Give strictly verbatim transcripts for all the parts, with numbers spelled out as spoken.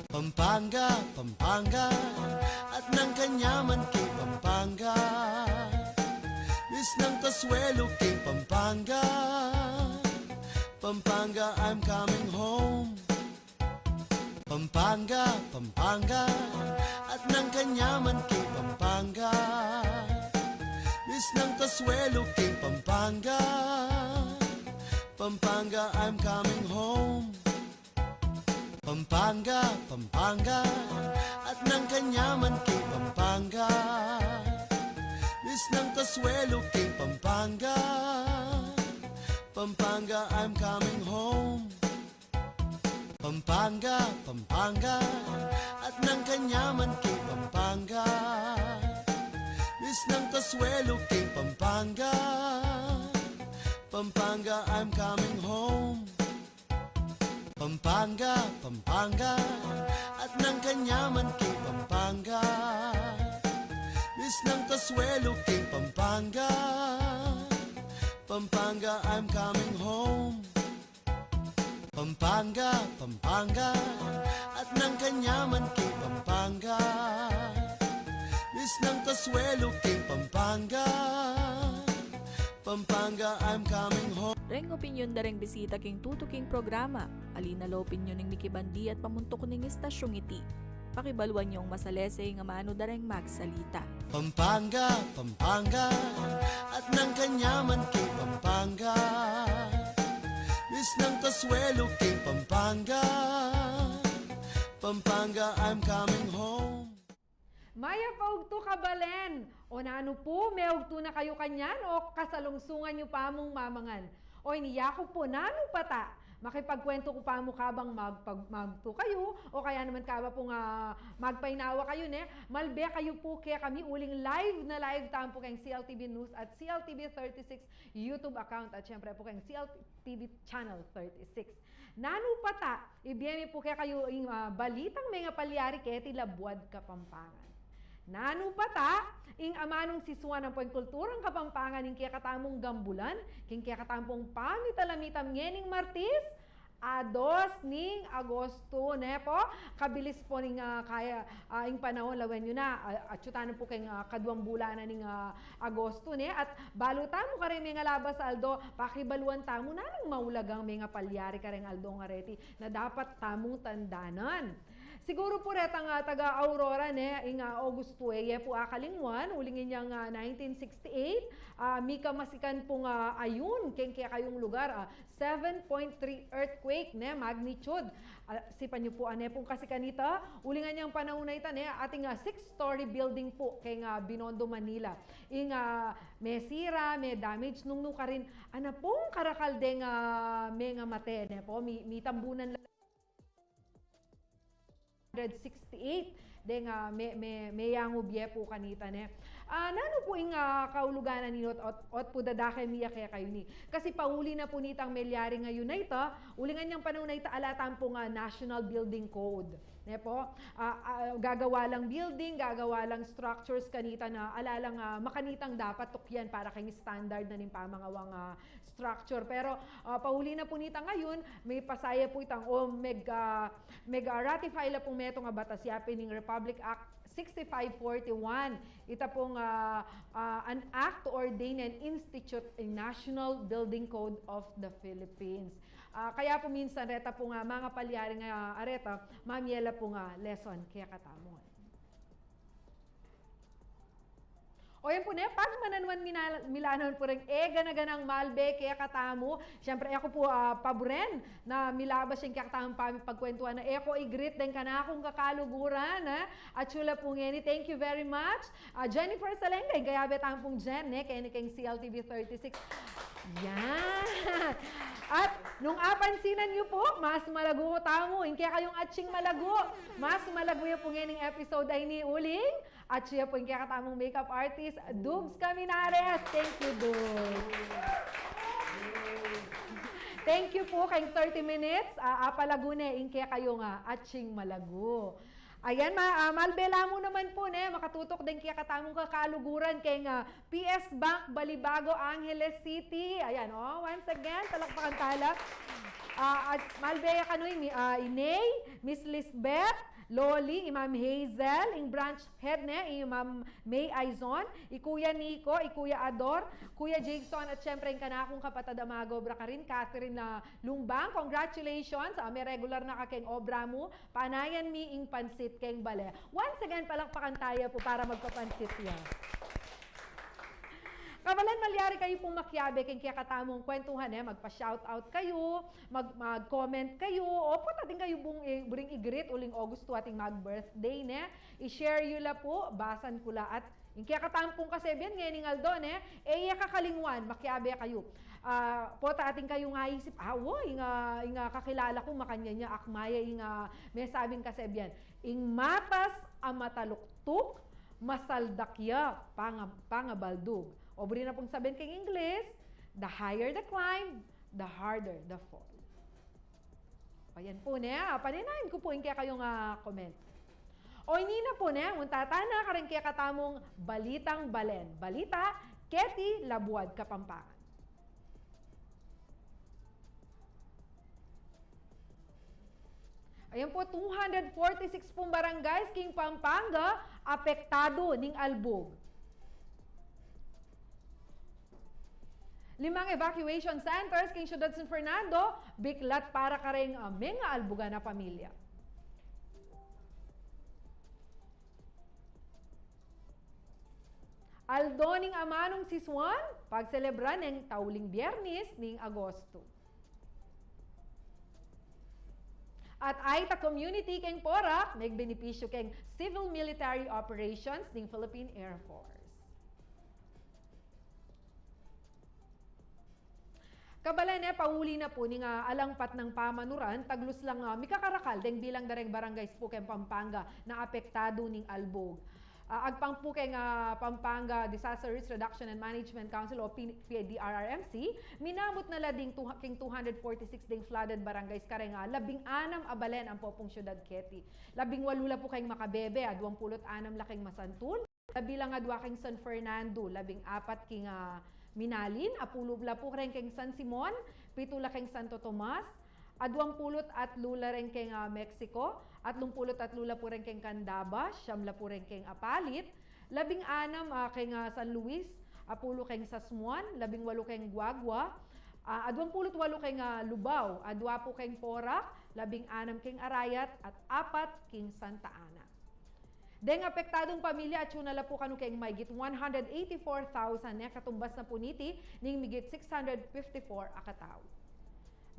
Pampanga, Pampanga, at nang kanyaman king Pampanga. Misnang kasuelo king Pampanga. Pampanga, I'm coming home. Pampanga, Pampanga, at nang kanyaman king Pampanga. Misnang kasuelo king Pampanga. Pampanga, I'm coming home. Pampanga, Pampanga, at nang kanyaman king Pampanga. Misnang kasuelo king Pampanga. Pampanga, I'm coming home. Pampanga, Pampanga, at nang kanyaman king Pampanga. Misnang kasuelo king Pampanga. Pampanga, I'm coming home. Pampanga, Pampanga, at nang kanyaman king Pampanga. Misnang kasuelo king Pampanga. Pampanga, I'm coming home. Pampanga, Pampanga, at nang kanyaman king Pampanga. Misnang kasuelo king Pampanga. Pampanga, I'm coming home. Reng opinyon da reng bisita king tutuking programa. Ali na la opinyon ning mikibandiat pamuntuk ning istasyung iti. Pakibaluan yung masalese ing amanu da reng magsalita. Pampanga, Pampanga, at nang kanyaman king Pampanga. Misnang kasuelo king Pampanga. Pampanga, I'm coming home. Mayap a ugtu, kabalen. O nanu pu, meugtu na kayu kanyan o kasalungsungan yu pa mung mamangan? O ini, yaku pu, nanu pa ta? Makipagkuwentu ku pa mu kabang magpag-, magtu kayu, o kaya naman kaba pung, ah, magpainawa kayu, ne? Malbe kayu pu kekami uling live na live tamu pu keng C L T V News at C L T V thirty-six YouTube account at syempre pu keng C L T V Channel thirty-six. Nanu pa ta? Ibie mi pu kekayu ing, ah, balitang mengapalyari keti labuad Kapampangan. Nanu pa ta? Ing amanung sisuan ampo ing kulturang Kapampangan ing kekatamung gambulan king kekatamung pamitalamitan ngening Martis, a dos ning Agosto, ne pu? Kabilis pu ning, ah, kaya, ah, ing panaun, lawen yu na, ah, atyu tana pu keng, ah, kaduang bula na ning, ah, Agosto, ne? At balu tamu kareng mengalabas a aldo, pakibaluan tamu nanung maulagang mengapalyari kareng aldong areti na dapat tamung tandanan. Siguru pu retang, ah, taga Aurora, ne, ing, ah, Agosto, e, e pu akalingwan uling inyang, ah, nineteen sixty-eight, ah, mika masikan pung, ah, ayun keng kekayung lugar, ah, seven point three earthquake, ne, magnitude. Ah, sipan yu pu, a, ne pung kasikan nita, uling inyang panaun a ita, ne, atin, ah, six-story building pu keng, ah, Binondo, Manila. Ing, ah, mesira, me-damage nung nukarin, ana pung karakal deng, ah, mengamate, ne pu, mi-, mitambunan la hundred sixty-eight deng, ah, me-, me-, meyangu bie pu kanita, ne. Ah, nanu pu ing, ah, kaulugan na nini ot, ot, ot pu dadake mi ya kekayu ini? Kasi pauli na pu nitang melyari ngayun a ita, uling inyang panaun a ita ala tamu pung, ah, National Building Code, ne pu? Ah, ah, gagawa lang building, gagawa lang structures kanita na ala lang, ah, makanitang dapat tukyan para keng standard na ning pamangawang, ah, structure. Pero, ah, pauli na pu nita ngayun, mipasa ya pu itang, o meg-, ah, meg-, ah, ratify la pu metung a batas, ya pin ing Republic Act sixty-five forty-one. Ita pung, ah, ah, an act to ordain and institute a National Building Code of the Philippines. Ah, kaya pu minsan reta pung, ah, mangapalyari nga, ah, areta, mamye la pung, ah, lesson kekatamu. O yan pu ne, pagmananwan mina-, mi la naman pu reng e gana-ganang malbe kekatamu. Siyempre, e ku pu, ah, paburen na milabas yang kekatamung pamipagkwentuan na e ku i-greet deng kanakung kakaluguran, ah. Atyu la pu ngeni, thank you very much. Ah, Jennifer Salengga, ing kayabe tamu pung Jen, ne, keni keng C L T V thirty-six. Yan. At nung apansinan yu pu, mas malagu tamu, ing kekayung atsing malagu. Mas malagu ya pu ngening episode a ini uling atyu ya pu ing kekatamung makeup artist, Dugs Caminares. Thank you, Dugs. Thank you pu keng thirty minutes. Ah, apalagu ne ing kekayung atsing malagu. Ayan, ma-, ah, malbe la mu naman pu, ne, makatutuk deng kekatamung kakaluguran keng, ah, P S Bank, Balibago, Angeles City. Ayan, o, once again, palakpakan tala. Ah, at malbeya kanu i mi-, ah, i Nay, Miss Lisbeth, Loli, i Ma'am Hazel, ing branch head ne, i Ma'am May Aizon, i Kuya Nico, i Kuya Ador, Kuya Jason, at syempre ing kanakung kapatad a mag-obra karin, Catherine na Lumbang. Congratulations, ah, me regular na ka keng obra mu, panayan mi ing pansit keng bale. Once again, palakpakan taya pu para magpapansit ya. Kabalen, malyari kayu pung makiabe keng kekatamung kwentuhan, e, magpa-shoutout kayu, mag-, mag-comment kayu, o pota atin kayu bung, e, buring i-greet uling August two atin mag-birthday, ne? I-share yu la pu, basan ku la at ing kekatamung kasebian ngening aldo, ne? E ya kakalingwan, makiabe kayu. Ah, pota atin kayung aisip, a, o, ing, ah, ing, ah, kakilala ku makanyan ya, akma ya ing, ah, mesabing kasebian. Ing matas a mataluktuk, masaldak ya panga-, pangabaldug. O buri na pung sabian keng Ingles, the higher the climb, the harder the fall. O yan pu, ne? Ah, paninayan ku pu ing kekayung, ah, comment. O ini na pu, ne? Munta tana karing kekatamung balitang balen. Balita, keti Labuad, Kapampangan. Ayan pu, two hundred forty-six pung barangays king Pampanga apektadu ning albug. Limang evacuation centers king Syudad San Fernando, biklat para kareng, ah, menga albugan a pamilya. Aldo ning amanung sisuan, pagselebra neng tauling Biyernes ning Agosto. At Aita community keng Porac, megbenepisyu keng civil military operations ning Philippine Air Force. Kabalen, e, pauli na pu ning, ah, alang patnang pamanuran, taglus lang, ah, mikakarakal deng bilang da reng barangays pu keng Pampanga na apektadu ning albug. Ah, agpang pu keng, ah, Pampanga Disaster Risk Reduction and Management Council o P-, P D R R M C, minabut na la ding tu-, keng two hundred forty-six ding flooded barangays kareng, ah, labing anam a balen ampo pung syudad keti. Labing walu la pu keng makabebe, aduang pulu't anam la keng masantul. Labi lang adua keng San Fernando, labing apat king, ah, Minalin, apulu la pu reng keng San Simon, pitu la keng Santo Tomas, aduang pulu't atlu la reng keng, ah, Mexico, atlung pulu't atlu la pu reng keng Candaba, siyam la pu reng keng Apalit, labing anam, ah, keng, ah, San Luis, apulu keng Sasmuan, labing walu keng Guagua, ah, aduang pulu't walu keng, ah, Lubao, adua pu keng Porac, labing anam keng Arayat, at apat king Santa Ana. Deng apektadung pamilya, atsu na la pu kanu keng maygit one hundred eighty-four thousand, ne, katumbas na pu niti ning migit six hundred fifty-four a katau.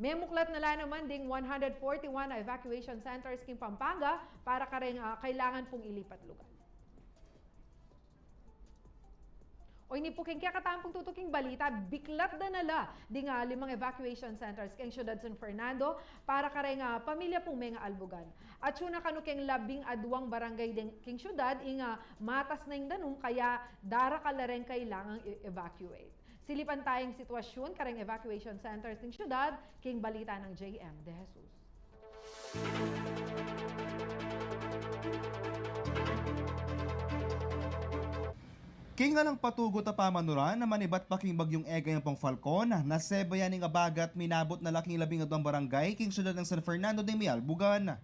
Memuklat na la naman ding one hundred forty-one a evacuation centers king Pampanga para kareng, ah, kailangan pung ilipat lugar. O ini pu keng kekatamu pung tutuking balita, biklat da na la ding, ah, limang evacuation centers keng Syudad San Fernando para kareng, ah, pamilya pung menga albugan. Atsu na kanu keng labing aduang barangay deng king syudad ing, ah, matas na ing danum kaya darakal la reng kailangang i-evacuate. Silipan taya ing sitwasyun kareng evacuation centers ning syudad king balita nang J M De Jesus. King alang patugut a pamanuran, a manibat pa king Bagyung Egay ampong Falcon, nasebe ya ning abaga at minabut na la king labing aduang barangay king syudad nang San Fernando ding miyalbugan.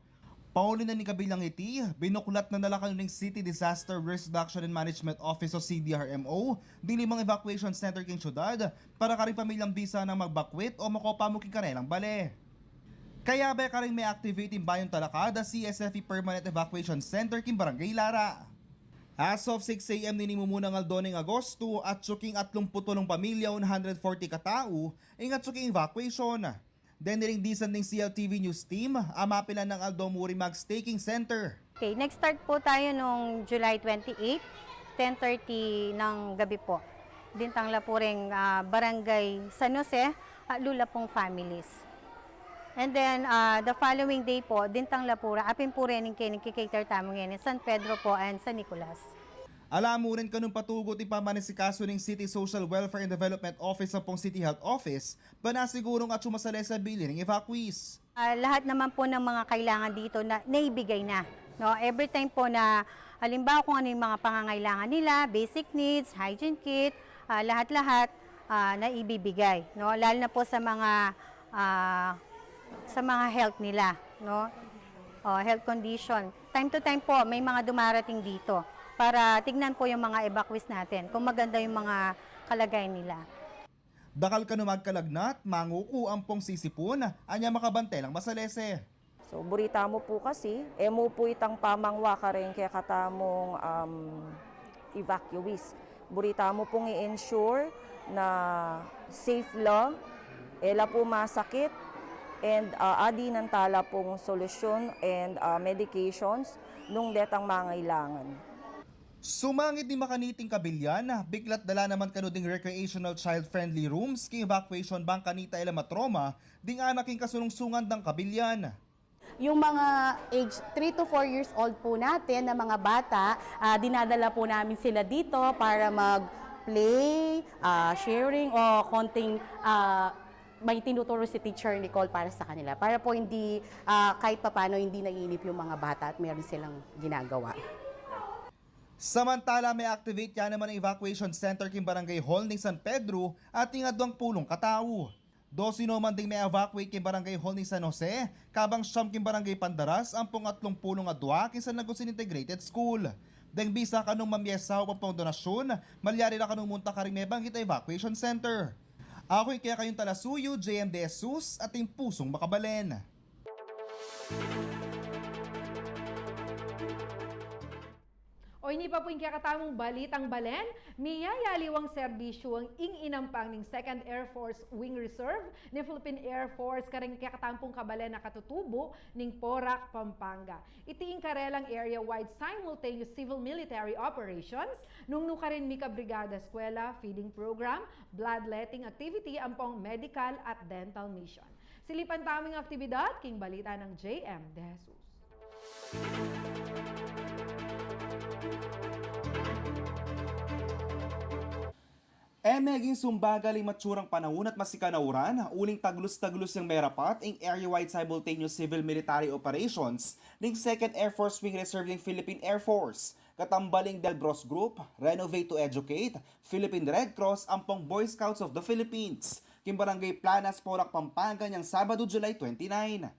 Pauli na ning kabilang iti, binuklat na na la kanu ning City Disaster Risk Reduction and Management Office o C D R M O ding limang evacuation center king syudad para karing pamilyang bisa nang mag-evacuate o makopa mu king karelang bale. Kayabe karing me-activate ing Bayong Talakad a C S F E Permanent Evacuation Center king Barangay Lara. As of six A M nini mumunang aldo ning Agosto, atsu king atlumpu't walung pamilya, one hundred forty katau, ing atsu king evacuation. Deni ring disan ning C L T V News Team a mapilan nang aldo mu ring mag-stay king center. Okay, nag-start po tayo nung July twenty-eight, ten thirty ng gabi po. Dintang la po ring, ah, Barangay San Jose, ah, lula pong families. And then, ah, the following day po, dintang la po ra, apin po rin yung kini-cater tamu ngayon, San Pedro po and San Nicolas. Ala mu rin kanung patugut ing pamanisikaso ning City Social Welfare and Development Office ampong City Health Office, ban asigurung atsu masalesa bilin ing evacuees. Ah, lahat naman po ng mga kailangan dito na naibigay na, no? Every time po na, halimbawa, kung ano yung mga pangangailangan nila, basic needs, hygiene kit, ah, lahat-lahat, ah, na ibibigay, no? Lalo na po sa mga, ah, Sa mga health nila, no? O, health condition. Time to time po, may mga dumarating dito para tignan po yung mga evacuees natin kung maganda yung mga kalagayan nila. Dakal kanu magkalagnat, manguku ampong sisipun, anya makabante lang masalese. So, buri tamu pu kasi, e mu pu itang pamangwa karing kekatamung um, evacuees. Buri tamu pung i-ensure na safe la, e la pu masakit, and uh, adinan tala pung solusyon and uh, medications nung detang mangailangan. Sumangid ding makaniting kabilyan, biklat dala naman kanu ding recreational child-friendly rooms king evacuation bang kanita e la matrauma ding anak king kasulungsungan dang kabilyan. Yung mga age three to four years old po natin na mga bata, ah, dinadala po namin sila dito para mag-play, ah, sharing o konting ah, may tinuturo si Teacher Nicole para sa kanila. Para po hindi ah, kahit papano hindi naiinip yung mga bata at meron silang ginagawa. Samantala, may activate ya naman ang evacuation center king barangay hall ning San Pedro at ing adwang pulung katau. Dose no man ding me-evacuate king barangay hall ning San Jose, kabang siyam king barangay Pandaras ampong atlung pulung adwa king San Agustin Integrated School. Deng bisa kanung mamye saup ampong donasyun, malyari la kanung munta karing mebanggit a evacuation center. Aku ing kekayung talasuyu, J M De Jesus, atin pusung makabalen. O ini pa pu ing kekatamung balitang balen, miyayaliwang serbisyu ing inampang ning Second Air Force Wing Reserve ning Philippine Air Force karing kekatamung kabalen a katutubu ning Porac, Pampanga. Iti ing karelang area-wide simultaneous civil military operations nung nu karin mika brigada eskwela, feeding program, bloodletting activity ampong medical at dental mission. Silipan tamu ing aktibidad king balita nang J M De Jesus. E meging sumbagal ing matsurang panaun at masikan a uran, uling taglus-taglus yang merapat ing area-wide simultaneous civil military operations ning Second Air Force Wing Reserve ning Philippine Air Force, katambaling Delbros Group, Renovate to Educate, Philippine Red Cross, ampong Boy Scouts of the Philippines, king Barangay Planas, Porac, Pampanga, nyang Sabado, July twenty-nine.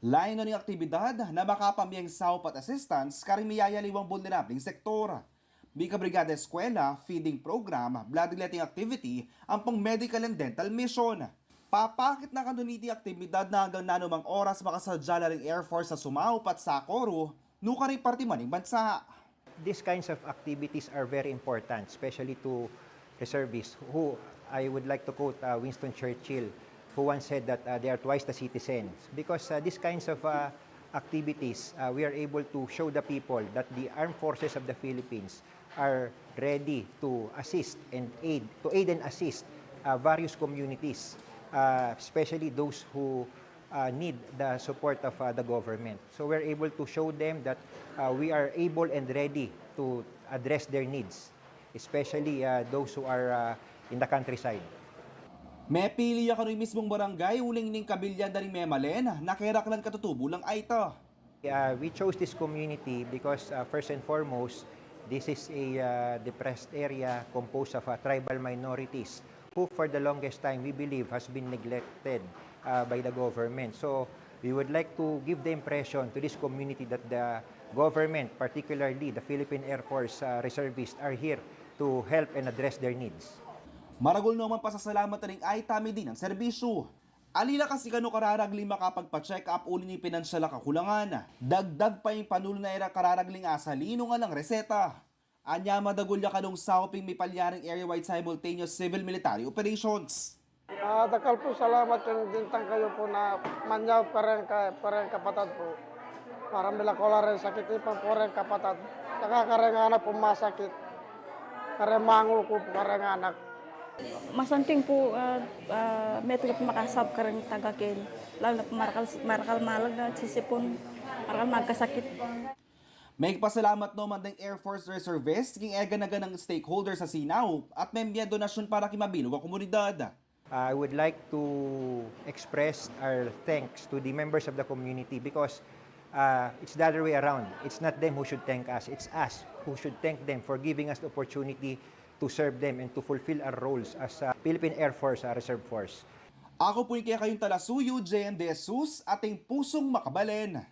Layun ning aktibidad na makapamyeng saup at assistance karing miyayaliwang bulnerabling sektor. Mika brigada eskwela, feeding program, bloodletting activity, ampong medical and dental mission. Papakit na kanu niti aktibidad na anggang nanumang oras makasadya la ring Air Force a sumaup at sakoru, nu karing parti man ning bansa. These kinds of activities are very important, especially to reservists who, I would like to quote uh, Winston Churchill, who once said that uh, they are twice the citizens. Because uh, these kinds of uh, activities, uh, we are able to show the people that the armed forces of the Philippines are ready to assist and aid, to aid and assist uh, various communities, uh, especially those who uh, need the support of uh, the government. So we're able to show them that uh, we are able and ready to address their needs, especially uh, those who are uh, in the countryside. Mepili ya kanu ing mismung barangay uling ning kabilyan da ring memalen na keraklan katutubu lang a ita. Uh, we chose this community because uh, first and foremost, this is a uh, depressed area composed of uh, tribal minorities who for the longest time we believe has been neglected uh, by the government. So we would like to give the impression to this community that the government, particularly the Philippine Air Force uh, reservists, are here to help and address their needs. Maragul no man pasasalamat ring a ita midinan serbisyu. Ali la kasi kanu kararagling makapagpa-check up uli ning pinansyal a kakulangan. Dagdag pa ing panulu na e ra kararagling asali nung alang reseta. Anya madagul ya kanung saup ing mipalyaring area-wide simultaneous civil military operations. Ah, dakal pu salamat king dintang kayu pu na manyaup kareng ka, kareng kapatad pu. Para milako la reng sakit ipang pu reng kapatad. Saka kareng anak pu masakit. Kareng manguku pu kareng anak. Masanting pu, ah, ah, metung pu makasaup kareng taga ken. Lalu na pu marakal, marakal malagnat, sisipun, marakal magkasakit. Migpasalamat no man deng Air Force Reservist king e gana-ganang stakeholders a sinaup at memye donasyun para king mabilug a komunidad. I would like to express our thanks to the members of the community because uh, it's the other way around. It's not them who should thank us, it's us who should thank them for giving us the opportunity to serve them and to fulfill our roles as uh, Philippine Air Force uh, Reserve Force. Aku pu ing kekayung talasuyu, J M De Jesus, ating pusung makabalen.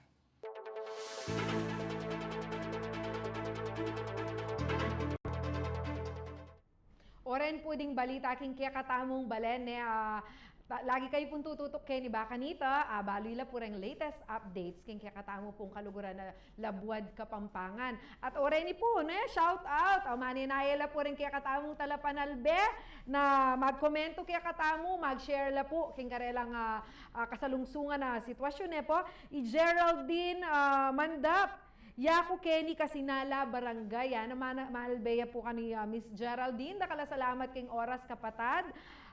Oren pu ding balita king kekatamung balen, ne, ah, ta-, lagi kayu pung tututuk keni ba kanita, ah, balu yu la pu reng latest updates king kekatamu pung kaluguran a labuad Kapampangan. At oreni pu, ne, shout out, ah, manenaya la pu reng kekatamung talapanalbe na magkomentu kekatamu, mag-share la pu king karelang, ah, ah, kasalungsungan a sitwasyun, ne pu. I Geraldine, ah, Mandap, yaku keni Kasinala Barangay, ah, na mana-, manalbe ya pu keni, ah, Miss Geraldine, dakal a salamat king oras, kapatad.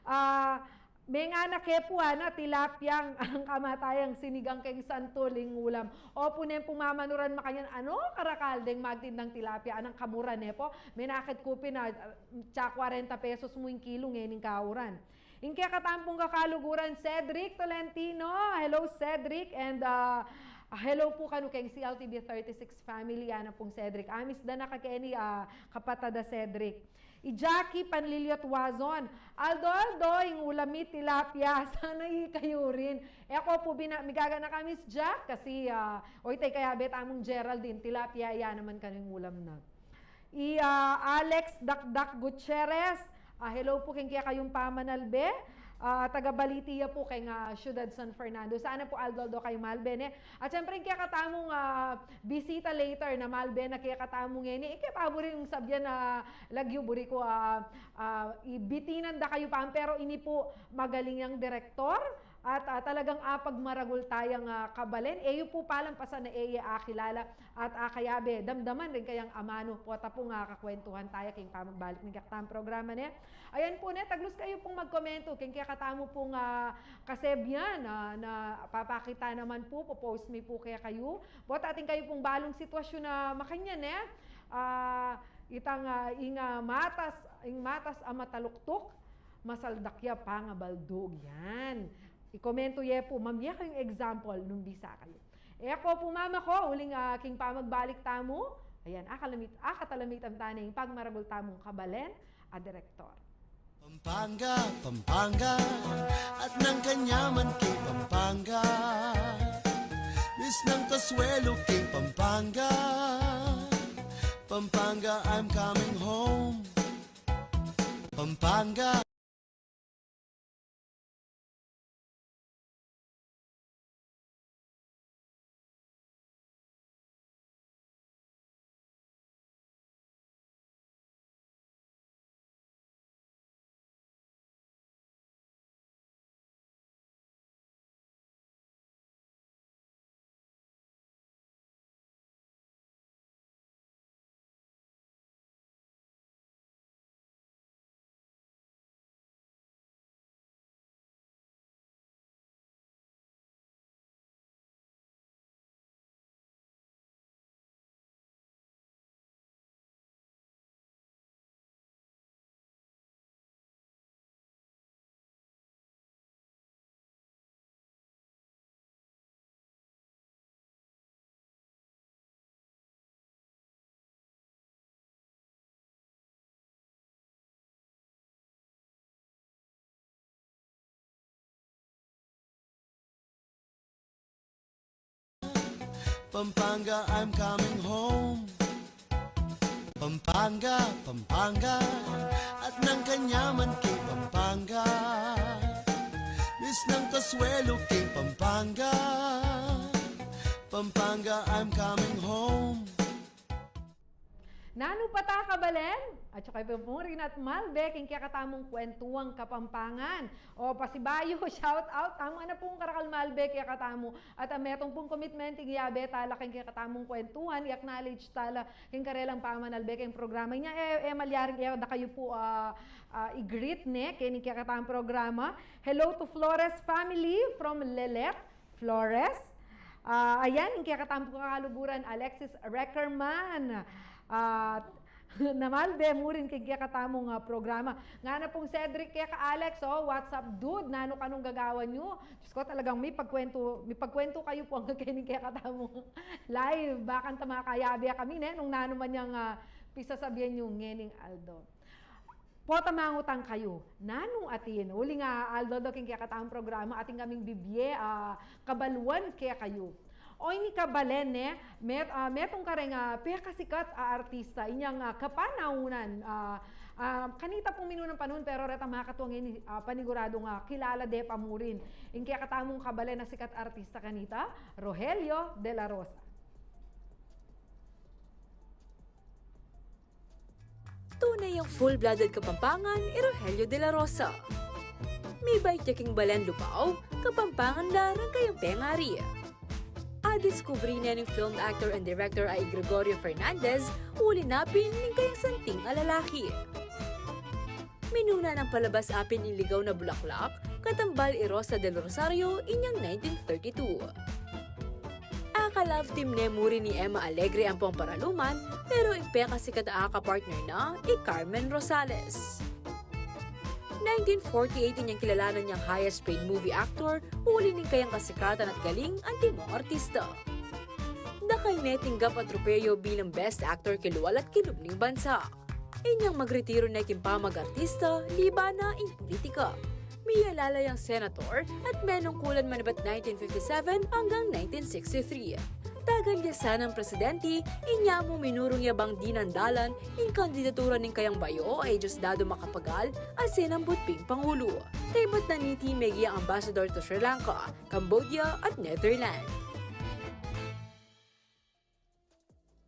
Ah, menganak ke pu, ah, na tilapia ing kamatayang sinigang keng santul ing ulam. O pu, neng pumamanuran makanyan, ano, karakal deng magtindang tilapia, anang kamura, ne pu. Menakit ku pin, ah, tsa kwarenta pesos mu ing kilu ngening kauran. Ing kekatamung kakaluguran, Cedric Tolentino. Hello, Cedric, and, ah, hello pu kanu keng C L T V thirty-six family, ana pung Cedric. Amis da na ka keni, ah, kapatad a Cedric. I Jackie Panliliot Wazon, "Aldo, Aldo, ing ulam mi tilapia, sana ikayu rin." E ko pu bina-, migaga na ka, Miss Jack, kasi, ah, o itay kayabe tamung Geraldine, tilapia ya naman kanu ing ulam na. I, ah, Alex Dakdak Gutierrez, ah, hello pu king kekayung pamanalbe. Ah, taga Baliti ya pu keng, ah, Ciudad San Fernando. Sana pu aldo-aldo kayu malbe, ne? At syempre, ing kekatamung, ah, bisita later na malbe na kekatamu ngeni, e ke pa buri ing sabyan na lagyu, buri ku, ah, ah, ibitinan da kayu pa, pero ini pu magaling yang direktor at, ah, talagang apagmaragul tayang, ah, kabalen. E yu pu palampasan na e ye akilala at, ah, kayabe damdaman ring kayang amanu. Pota pu nga kakwentuhan taya king pamagbalik ning kekatang programa, ne? Ayan pu, ne, taglus kayu pung magkomentu king kekatamu pung, ah, kasebyan, ah, na papakita naman pu, popost mi pu kekayu. Pota atin kayu pung balung sitwasyun na makanyan, ne? Ah, itang, ah, ing, ah, matas, ing matas a mataluktuk, masaldak ya pangabaldug, yan. Ikomentu ye pu, mamye kayung example nung bisa kayu. E ko pu, mama ko, uling, ah, king pamagbalik tamu, ayan, akalamit-, akatalamitan ta ne ing pagmaragul tamung kabalen a direktor. Pampanga, Pampanga, at nang kanyaman king Pampanga. Miss ng kasuelo king Pampanga. Pampanga, I'm coming home. Pampanga. Pampanga, I'm coming home. Pampanga, Pampanga, at nang kanyaman king Pampanga. Miss ng kasuelo king Pampanga. Pampanga, I'm coming home. Nanu pa ta, kabalen? At saka pu rin at malbe king kekatamung kwentuang Kapampangan. O, pasibayu, shout out, tama na pung karakal malbe kekatamu. At, ah, metung pung commitment, ing yabe tala king kekatamung kwentuhan, i-acknowledge tala king karelang pamanalbe king programa. Inya, e, e malyaring e da kayu pu, ah, ah, i-greet, ne, king kekatamung programa. Hello to Flores family from Lelet, Flores. Ah, ayan, ing kekatamung kakaluguran, Alexis Reckerman. Ah, na malbe mu rin king kekatamung, ah, programa. Ngana pung Cedric keka Alex, o, what's up, dude? Nanu kanung gagawan yu? Diyos ko, talagang mipagkwentu, mipagkwentu kayu pu angga keni kekatamung live. Bakanta makayabe kami, ne, nung nanu man yang, ah, pisasabyan yu ngening aldo. Pota mangutang kayu, nanung atin? Uling aldo-aldo king kekatamung programa, atin kaming bibie a kabaluan kekayu. Oy, ini kabalen ne, met-, ah, metung kareng, ah, pekasikat a artista inyang, ah, kapanaunan, ah, ah, kanita pung minunang panahun, pero reta makatuang ini, ah, paniguradung kilala de pa murin. Ing kekatamung kabalen a sikat artista kanita, Rogelio de la Rosa. Tune yang full-blooded Kapampangan i Rogelio de la Rosa. Mibait ya king balen Lubao, Kapampangan la reng kayang pengari. Adiskubri ne ning film actor and director a i Gregorio Fernandez, uli na pin ning kayang santing a lalaki. Minuna nang palabas apin ing Ligaw na Bulaklak, katambal i Rosa del Rosario, inyang nineteen thirty-two. Aka-love team ne murin i Emma Alegre ampong paraluman, pero ing pekasikat a aka-partner na, i Carmen Rosales. Nineteen forty-eight inyang kilalanan yang highest paid movie actor, uli ning kayang kasikatan at galing antimong artista. Dakal ne tinggap a tropeyo bilang best actor kilwal at kilub ning bansa. Inyang magretiro ne king pamag-artista, liban na ing politika. Miyalala yang senator at menungkulan manibat nineteen fifty-seven anggang nineteen sixty-three. Tagan ya sanang presidente, inya mu minurung ya bang dinan dalan ing kandidatura ning kayang bayu a i Diosdado Macapagal a sinambut ping pangulo. Kaybat na niti, meging ambassador to Sri Lanka, Cambodia at Netherlands.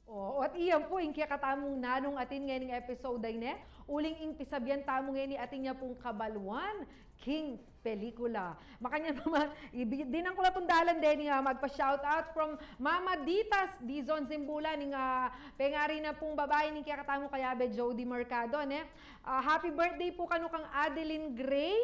O, at iyan pu ing kekatamung nanung atin ngening episode a ini. Uling ing pisabian tamu ngeni atin ya pung kabaluan king pelikula. Makanyan naman, ibi-, dinan ku la pung dalan deni, ah, magpa-shout out from Mama Ditas Dizon Zimbulan, ning, ah, pengari na pung babai ning kekatamung kayabe Jody Mercado, ne? Ah, happy birthday pu kanu kang Adeline Gray,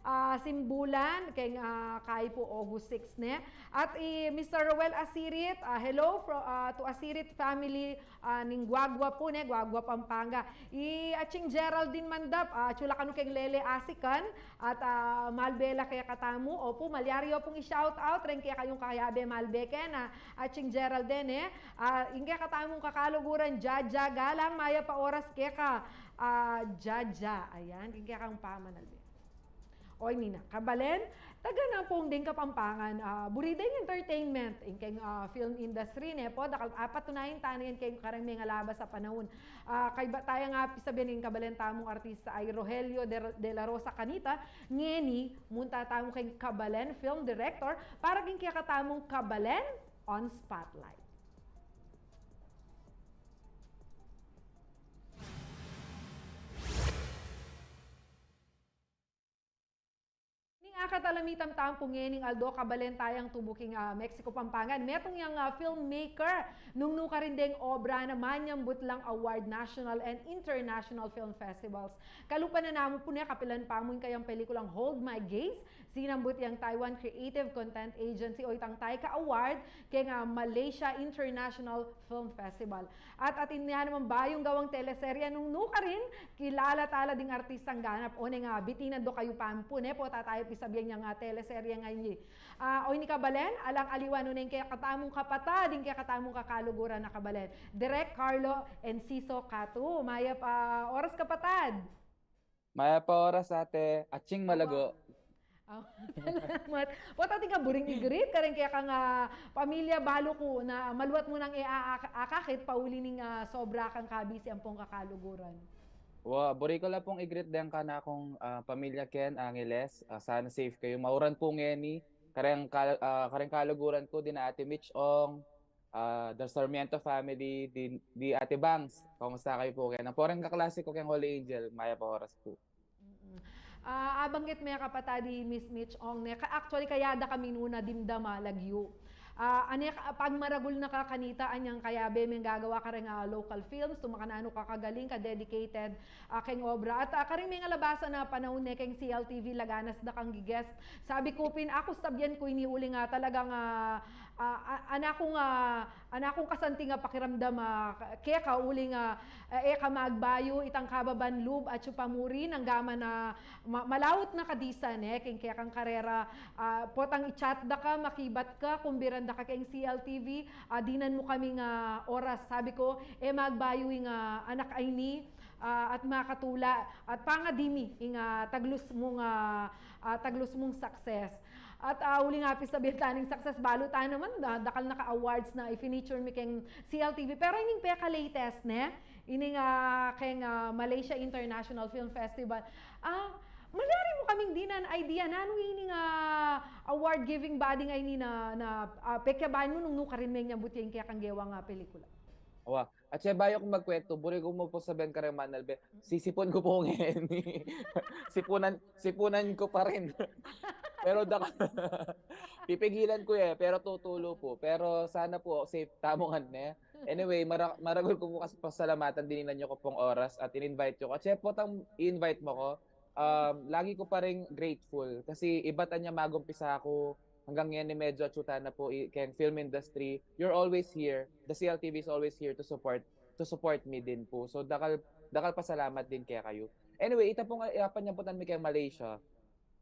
ah, Simbulan, keng, ah, kayi pu August six, ne? At i Mister Roel Asirit, ah, hello fro-, ah, to Asirit family, ah, ning Guagua pu, ne? Guagua, Pampanga. I Aching Geraldine Mandap, ah, atsu la kanu keng Lele Asikan, at, ah, malbe la kekatamu, opu, malyari yu pung i-shout out reng kekayung kayabe malbe kena, Aching Geraldine, ne? Ah, ing kekatamung kakaluguran, Jaja Galang, mayap a oras keka, ah, Jaja. Ayan, ing kekang pamanalbe. Oy, nina, kabalen, taga na pung ding Kapampangan, ah, buri da ing entertainment, ing keng, ah, film industry, ne pu, dakal, apatunayan tana yan keng kareng mengalabas a panaun. Ah, kaybat taya nga pisabian ing kabalen tamung artista a i Rogelio de, de la Rosa kanita, ngeni, munta tamu keng kabalen film director, para king kekatamung kabalen on spotlight. Ning akatalamitan tamu pu ngening aldo, kabalen tayang tubu king, ah, Mexico, Pampangan. Metung yang, ah, filmmaker, nung nukarin deng obra na manyambut lang award national and international film festivals. Kalupa na namu pu ne, kapilan pa mu ing kayang pelikulang Hold My Gaze, sinambut yang Taiwan Creative Content Agency o itang TAICA Award keng, ah, Malaysia International Film Festival. At atin ya namang bayung gawang teleserye nung nukarin, kilala tala ding artistang ganap. O, neng, ah, bitinan do kayu pa mu pu ne, pota taya pisabian yang, ah, teleserye ngeni. Ah, o, ini kabalen, alang aliwa nung kekatamung kapatad, ing kekatamung kakaluguran a kabalen, Direk Carlo Enciso Catu. Mayap a oras, kapatad. Mayap a oras, ate. Aching malago. Aw, salamat. Pota atin ka buring i-greet kareng kekang, ah, pamilya, balu ku na maluat mu nang e a-, a-, akakit pauli ning, ah, sobra kang kabisi ampong kakaluguran. Wa, buri ku la pung i-greet deng kanakung, ah, pamilya ken Angeles. Ah, sana safe kayu. Mauran ku ngeni. Kareng kal-, ah, kareng kaluguran ku, dina Ate Mitch Ong, ah, the Sarmiento family, di, di Ate Bangs. Kamusta kayu pu keni? Ampo reng kaklase ku keng Holy Angel, mayap a oras pu. Mm-mm. Ah, abanggit me, kapatad, i Miss Mitch Ong ne. Ka-, actually, kaya da kami nuna dimdam a lagyu. Ah, ane ka-, pagmaragul na ka kanita, anyang kayabe meng gagawa kareng, ah, local films, tumakan anu ka kagaling, ka-dedicated, ah, keng obra. At, ah, kareng mengalabasan a panaun ne keng C L T V, laganas da kang gi-guest. Sabi ku pin, aku sabian ku ini uling, ah, talagang, ah, ah, ah, anakung, ah, anakung kasanting a pakiramdam, ah, keka uling, ah, ah, e ka magbayu itang kababan lub atyu pa mu rin, anggaman na ma-, malaut na ka disa ne, keng kekang karera, ah, potang i-chat da ka, makibat ka, kumbiran da ka keng C L T V, ah, dinan mu kaming, ah, oras. Sabi ku, e magbayu ing, ah, anak a ini, ah, at makatula at pangadi mi ing, ah, taglus mung, ah, ah, taglus mung success. At, ah, uli nga pin sabian ta ning success, balu ta naman, da-, dakal na ka awards na i-feature mi keng C L T V. Pero ining peka-latest, ne? Ining, ah, keng, ah, Malaysia International Film Festival. Ah, malyari mu kaming dinan idea, nanu ining, ah, award giving body ngeni na, na, ah, pekyabayan mu nung nu karin menyambut ya ing kekang gewang, ah, pelikula? Wa, at siya bayu kung magkwento, buri ku mu pung sabian kareng Manalbe, sisipun ku pu ngeni. Sipunan, sipunan ku pa rin. Pero da, pipigilan ku ya, pero tutulu pu. Pero sana pu, safe tamu ngan, ne? Anyway, mara-, maragul ku pu kasi pasalamatan, dininan yu ku pung oras at in-invite yu ku. At siya potang i-invite mu ku, um, lagi ku pa ring grateful kasi ibat anya magumpisa ku hanggang ngeni medyo atsu ta na pu i-, keng film industry. You're always here. The C L T V is always here to support, to support me din pu. So, dakal, dakal pasalamat din kekayu. Anyway, ita pung, ah, panyambutan mi keng Malaysia.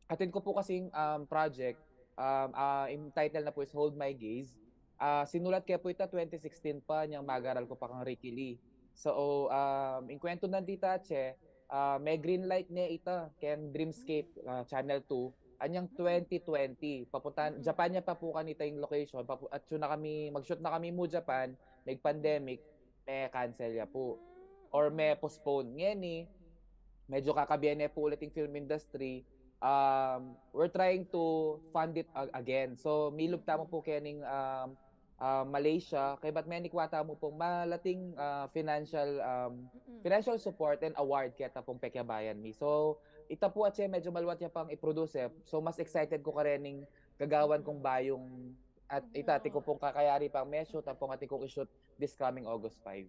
Atin ku pu kasing, um, project, um, ah, ing title na pu is Hold My Gaze. Ah, sinulat ke pu ita twenty sixteen pa, nyang mag-aral ku pa kang Ricky Lee. So, um, ing kwentu nandita, atse, ah, me-green light ne ita keng Dreamscape, ah, Channel two. Anyang twenty twenty, papuntan, Japan ya pa pu kanita ing location, papu-, atsu na kami, mag-shoot na kami mu Japan, nag-pandemic, me-cancel ya pu. Or me-postpone. Ngeni, medyo kakabie ne pu ulit ing film industry. Um, we're trying to fund it a-, again. So, milub tamu pu kening, um, ah, Malaysia, kaybat menikwa tamu pung malating, ah, financial, um, financial support and award keta pung pekyabayan mi. So, ita pu atse medyo maluat ya pang i-produce, eh. So, mas excited ku karening gagawan kung bayung at ita, atin ku pung kakayari pang me-shoot, ampong atin kung i-shoot this coming August five.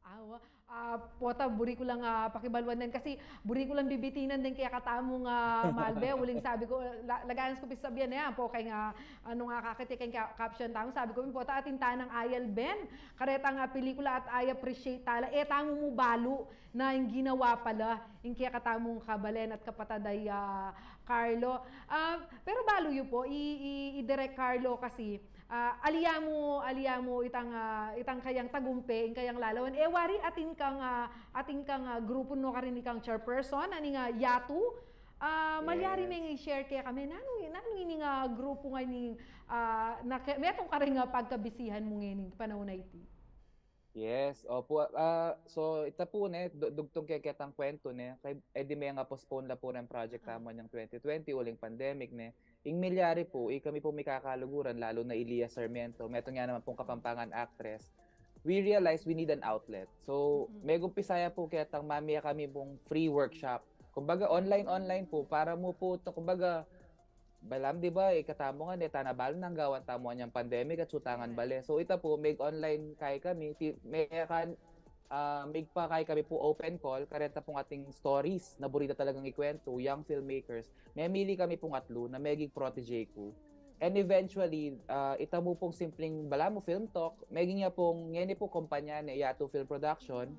Awa, ah, pota, buri ku lang, ah, pakibaluan den kasi buri ku lang bibitinan den kekatamung, ah, Malbe, uling sabi ku, la-, lagayan ku pin sabian ne, ampo keng, ah, nung akakit ya keng ca-, caption tamu, sabi ku pin, pota, atin tanang ayal ben karetang, ah, pelikula at i-appreciate ta la, e tamu mu balu na ing ginawa pala ing kekatamung kabalen at kapatad a, ah, Carlo. Ah, pero balu yu pu, i, i, i Direk Carlo kasi, ah, ali ya mu, ali ya mu itang, ah, itang kayang tagumpe, ing kayang lalawan. E wari atin kang, ah, atin kang, ah, grupu, nu karin ikang chairperson, aning, ah, Yatu. Ah, malyari meng i-share kekami, nanu, nanu ining, ah, grupu ngeni, ah, na ke-, metung karing, ah, pagkabisihan mu ngeni panaun a iti? Yes, opu. Ah, so, ita pu ne, du-, dugtung keketang kwentu ne, kay, e di meng postpone la pu reng project tamu anyang twenty twenty, uling pandemic ne. Ing milyari pu, ikami pung mikakaluguran, lalu na i Lia Sarmiento, metung ya naman pung Kapampangan actress, we realize we need an outlet. So, megumpisa ya pu ketang mamie kami pung free workshop. Kumbaga, online-online pu, para mu pu, to, kumbaga, balam, di ba, ikatamu ngan, e ta na balu nang gawan tamu anyang pandemic at atsu ta ngan bale. So, ita pu, mig-online kai kami, ti-, me kan, ah, migpakai kami pu open call, kareta pung atin stories na buri da talagang ikwentu, young filmmakers. Memili kami pung atlu na meging protege ku. And eventually, ah, ita mu pung simpleng balamu film talk, meging ya pung ngeni pu kumpanya ne Yatu Film Production.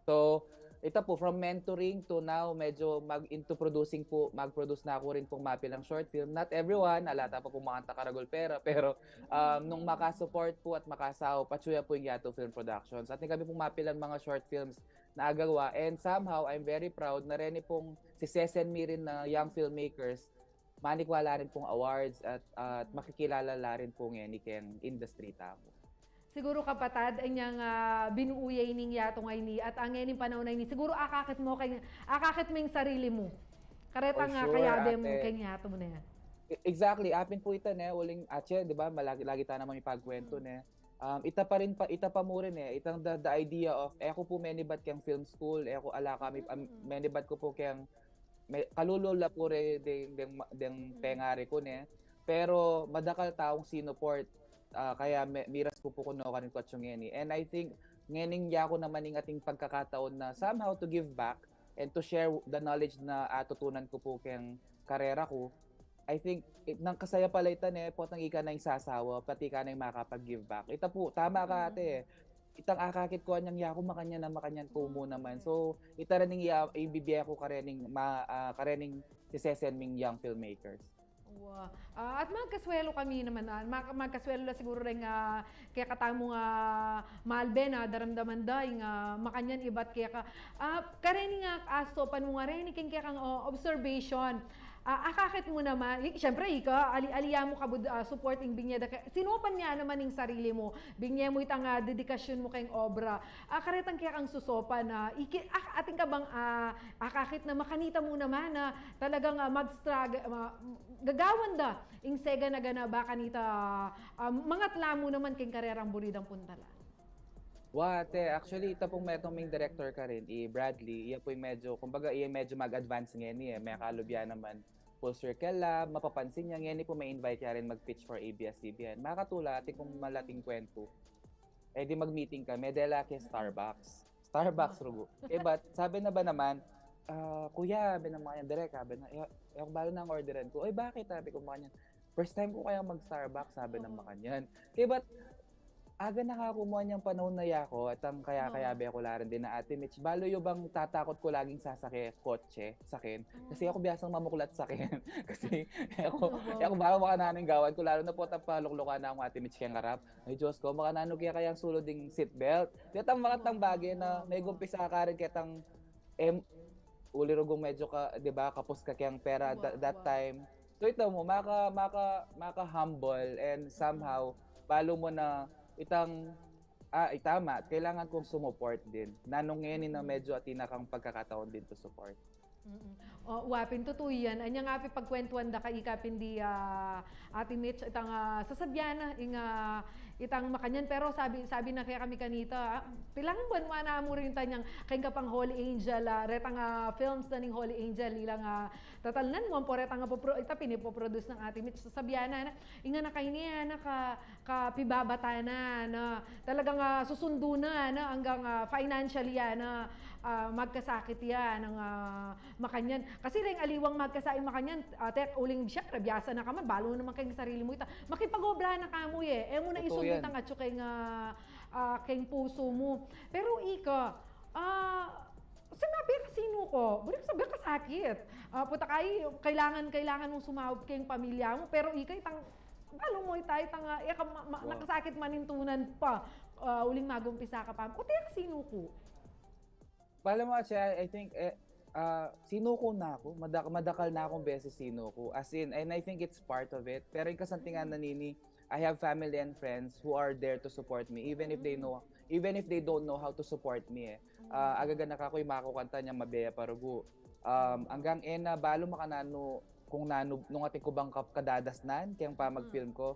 So, ita pu, from mentoring to now, medyo mag-into producing pu, mag-produce na ku rin pung mapilang short film. Not everyone, ala ta pa pung makanta karagul pera, pero, um, nung makasupport pu at makasaup, atsu ya pu ing Yatu Film Productions. Atin kami pung mapilang mga short films na agawa. And somehow, I'm very proud na reni pung sisesen mi rin na young filmmakers, manikwa la rin pung awards at, at makikilala la rin pu ngeni keng industry tamu. Siguru, kapatad, inyang, ah, binuu ya ining Yatu ngeni at, ah, ngening panaun a ini, siguru akakit mu keng, akakit mu ing sarili mu. Karetang, ah, kayabe mu keng Yatu ne. E-, exactly. Apin pu ita ne, uling atse, di ba, malagi, lagi ta naman mipagkwentu ne. Um, ita pa rin pa, ita pa mu rin e, itang the, the idea of, e ku pu menibat keng film school, e ku ala kami, um, menibat ku pu keng, me-, kalulu la pu re deng, deng, deng pengari ku ne. Pero madakal taung sinuport, ah, kaya me-, miras ku pu kung nu karin ku atsu ngeni. And I think, ngening yaku naman ing ating pagkakataon na somehow to give back and to share the knowledge na atutunan ku pu keng karera ku. I think, it, nang kasaya pala ita ne, potang ika na ing sasawa, pati ika na ing makapag-give back. Ita pu, tama ka, ate. Itang akakit ku anyang yaku, makanyan na makanyan ku mu naman. So, ita rin ing iya-, ibibie ku karening ma-, ah, karening sisesen ming young filmmakers. Wa. Ah, at magkasuelo kami naman, ah, mag-, magkasuelo la siguro ring, ah, kekatamu nga, ah, malbe na daramdaman da, ing, ah, makanyan ibat keka. Ah, kareni nga, ah, sopan mu nga reni, king kekang, oh, observation. Ah, akakit mu naman, i-, siyempre, ika, ali-, aliwa mu kabud, ah, support ing binye da ke-, sinopan mu naman ing sarili mu, binye mu itang, ah, dedikasyon mu keng obra. Ah, karetang kekang susopan na, iki-, ah, atin ka bang, ah, akakit na makanita mu naman na talagang, ah, mag-struggle, ah, gagawan da ing sega na gana ba kanita, ah, mangatla mu naman keng karerang buri dang puntalan. Wa, ate, actually, ita pung metung ming director karin, i Bradley, iya pu ing medyo, kumbaga, iya medyo mag-advance ngeni, eh. May kalub ya naman, Full Circle Lab, mapapansin ya, ngeni pu me-invite ya rin mag-pitch for A B S C B N. Makatula, ate, kung malating kwento, eh, di mag-meeting kami, dela ke Starbucks. Starbucks, rugu. Eh, but, sabi na ba naman, ah, kuya, sabi ng mga yan, direk, sabi na, "Eh, eh, ako balo na ang orderan ko." "Ay, bakit?" Sabi ko, makanyan. "First time ko kaya mag-Starbucks," sabi ng makanyan. Kaya ba't aga na ka kumuha niyang panahon na yako at ang kaya kaya be ko laran din na Ate Mitch. Balo yung bang tatakot ko laging sasake kotse, sakin. Kasi ako biyasang mamuklat sakin. Kasi ako, ako baka makananong gawan ko, lalo na po tapaluklukan na akong Ate Mitch kaya ngarap. Ay, Diyos ko, makanano kaya kayang sulod ding seatbelt. Yatang mga tang bagay na may gumpisa ka rin ketang em, uli rugung medyo ka, di ba, kapos ka kayang pera that, that time. So ito mo, maka, maka, maka humble and somehow, balo mo na itang, ah, itama, kailangan kong sumuport din. Nanong ngayon na medyo atin na kang pagkakataon din to support. Mm-mm. O, wa pin, tutu yan. Anya nga pin pagkwentuan da ka, ika pin di, ah, Ate Mitch, itang, ah, sasabyan na, ing, ah, itang makanyan. Pero sabi, sabi na kaya kami kanita, ah, pilang buwan wa na mu rin tanyang, kayang kapang Holy Angel, ah, retang, ah, films na ning Holy Angel, ilang, ah, tatalnan mo, ampo retang, ah, popro-, ita pinipoproduce ng Ate Mitch. Sasabyan na, na, inga na kayo niya, na ka, kapibabata na, na talagang, ah, susundo na, na hanggang, ah, financially, ah, na, ah, magkasakit ya, ng, ah, makanyan. Kasi ring aliwang magkasakit makanyan, ate, uling siyempre, biyasa na ka man, balo naman kayong sarili mo ita. Makipag-obra na ka mu, eh. E mu na isundo itang atsu kayong, ah, ah, kayong puso mu. Pero ika, ah, sinabi ka sinu ko, buri ko sabi kasakit. Ah, puta kay, kailangan, kailangan mong sumaup kayong pamilya mo, pero ika itang, balo mo ita, itang, ah, ika ma-, ma-, nakasakit manintunan pa, ah, uling magumpisa ka pa. Puta ka sinu ko. Bala mo, Ate, I think, eh, ah, sinuko na ako. Madak-, madakal na akong beses sinuko. As in, and I think it's part of it. Pero yung kasantingan na nini, I have family and friends who are there to support me, even if they know, even if they don't know how to support me, eh. Ah, agaganak ako yung makakukanta niyang mabeya parugu. Um, hanggang ena, balo makananu, kung nanu, nung ating kubang kap-, kadadasnan, kayang pa mag-film ko.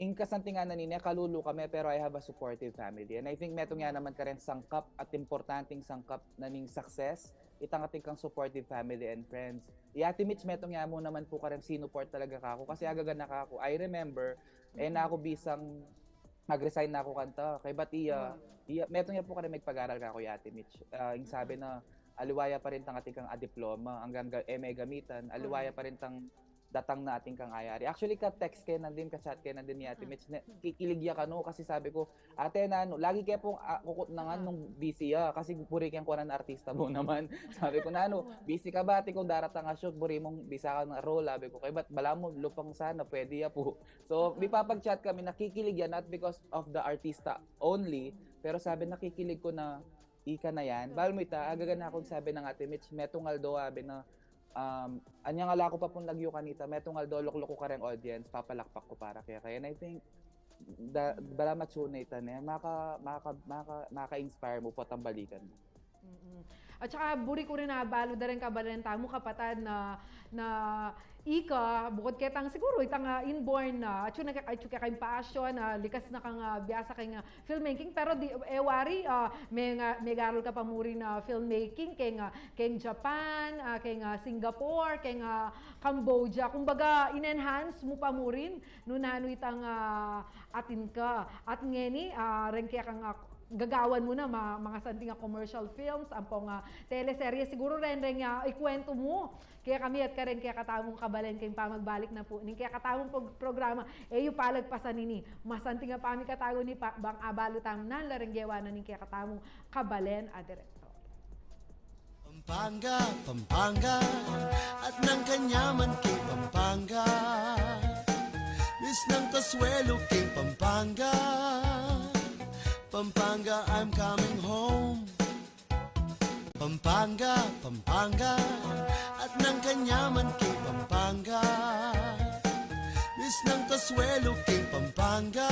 Ing kasantingan na nini, kalulu kami, pero I have a supportive family. And I think metung ya naman karen sangkap at importanteng sangkap na ning success, itang ating kang supportive family and friends. I Ate Mitch, metung ya mu naman pu karen sinuport talaga kako kasi agaganak ako. I remember, eh, na ako bisang mag-resign na ako kanta. Kay ba't iya, iya, metung ya pu karen magpag-aral kako, i Ate Mitch. Ah, yung sabi na, aliwa ya pa rin tang ating kang adiploma, hanggang ga-, eh, may gamitan, aliwa ya pa rin tang datang na ating kang ayari. Actually, ka-text kaya nandin, ka-chat kaya nandin ni Ate Mitch, na, kikilig ya kanu, kasi sabi ko, "Ate, nanu, lagi kaya pong, ah, kukut na nga nung busy ya, kasi buri kayang kuanan artista mo naman." Sabi ko, "Nanu, busy ka ba, ate, kung daratang a shoot, buri mong bisa ka ng role?" Sabi ko, "Kaya ba't bala mo, lupang sana, pwede ya po." So, may papag-chat kami, nakikilig ya, not because of the artista only, pero sabi, nakikilig ko na, ika na yan. Bal mo ita, agagan akong sabi ng Ate Mitch, metung aldo, sabi na, um, anyang ala ko pa pun lagyu kanita, metung aldo, lukluk ko kareng audience, papalakpak ko para kaya kaya. And I think, da, bala matsune ita ne, maka, maka, maka, maka-inspire mo, patambalikan mo. Mm-mm. At saka, buri ko rin na balu da rin kabalen tamu, kapatad, na, na ika, bukod ketang siguro, itang, ah, inborn na, atsu na, atsu kaya kayong passion, ah, likas na kang, ah, biyasa kayong, ah, filmmaking, pero di, e wari, ah, may nga, may garol ka pa mu rin, ah, filmmaking, kayong, ah, kayong Japan, ah, kayong, ah, Singapore, kayong, ah, Cambodia. Kumbaga, in-enhance mu pa mu rin, nung nanu itang, ah, atin ka. At ngeni, ah, ren kaya kang, ah, gagawan mu na ma-, mga santing, ah, commercial films, ampong, ah, teleserye, siguro ren, ren, ah, ikwento mu kekami at kareng kekatamung kabalen keng pamagbalik na pu ning kekatamung pag-, programa, e yu palagpasan ini. Masanting a pamikatago ini pa, bang abalu tamu nan la reng gewa na ning kekatamung kabalen a direktor. Pampanga, Pampanga, at nang kanyaman king Pampanga. Misnang kasuelo king Pampanga. Pampanga, I'm coming home. Pampanga, Pampanga, at nang kanyaman king Pampanga. Misnang kasuelo king Pampanga.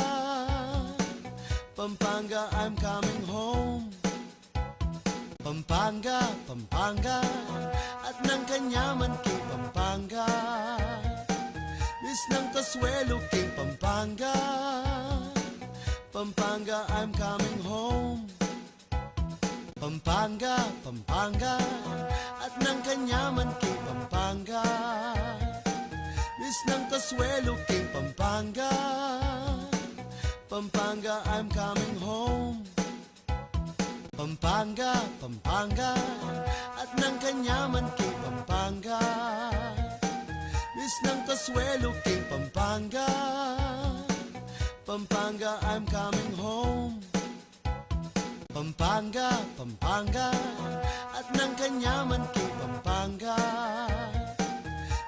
Pampanga, I'm coming home. Pampanga, Pampanga, at nang kanyaman king Pampanga. Misnang kasuelo king Pampanga. Pampanga, I'm coming home. Pampanga, Pampanga, at nang kanyaman king Pampanga. Misnang kasuelo king Pampanga. Pampanga, I'm coming home. Pampanga, Pampanga, at nang kanyaman king Pampanga. Misnang kasuelo king Pampanga. Pampanga, I'm coming home. Pampanga, Pampanga, at nang kanyaman king Pampanga.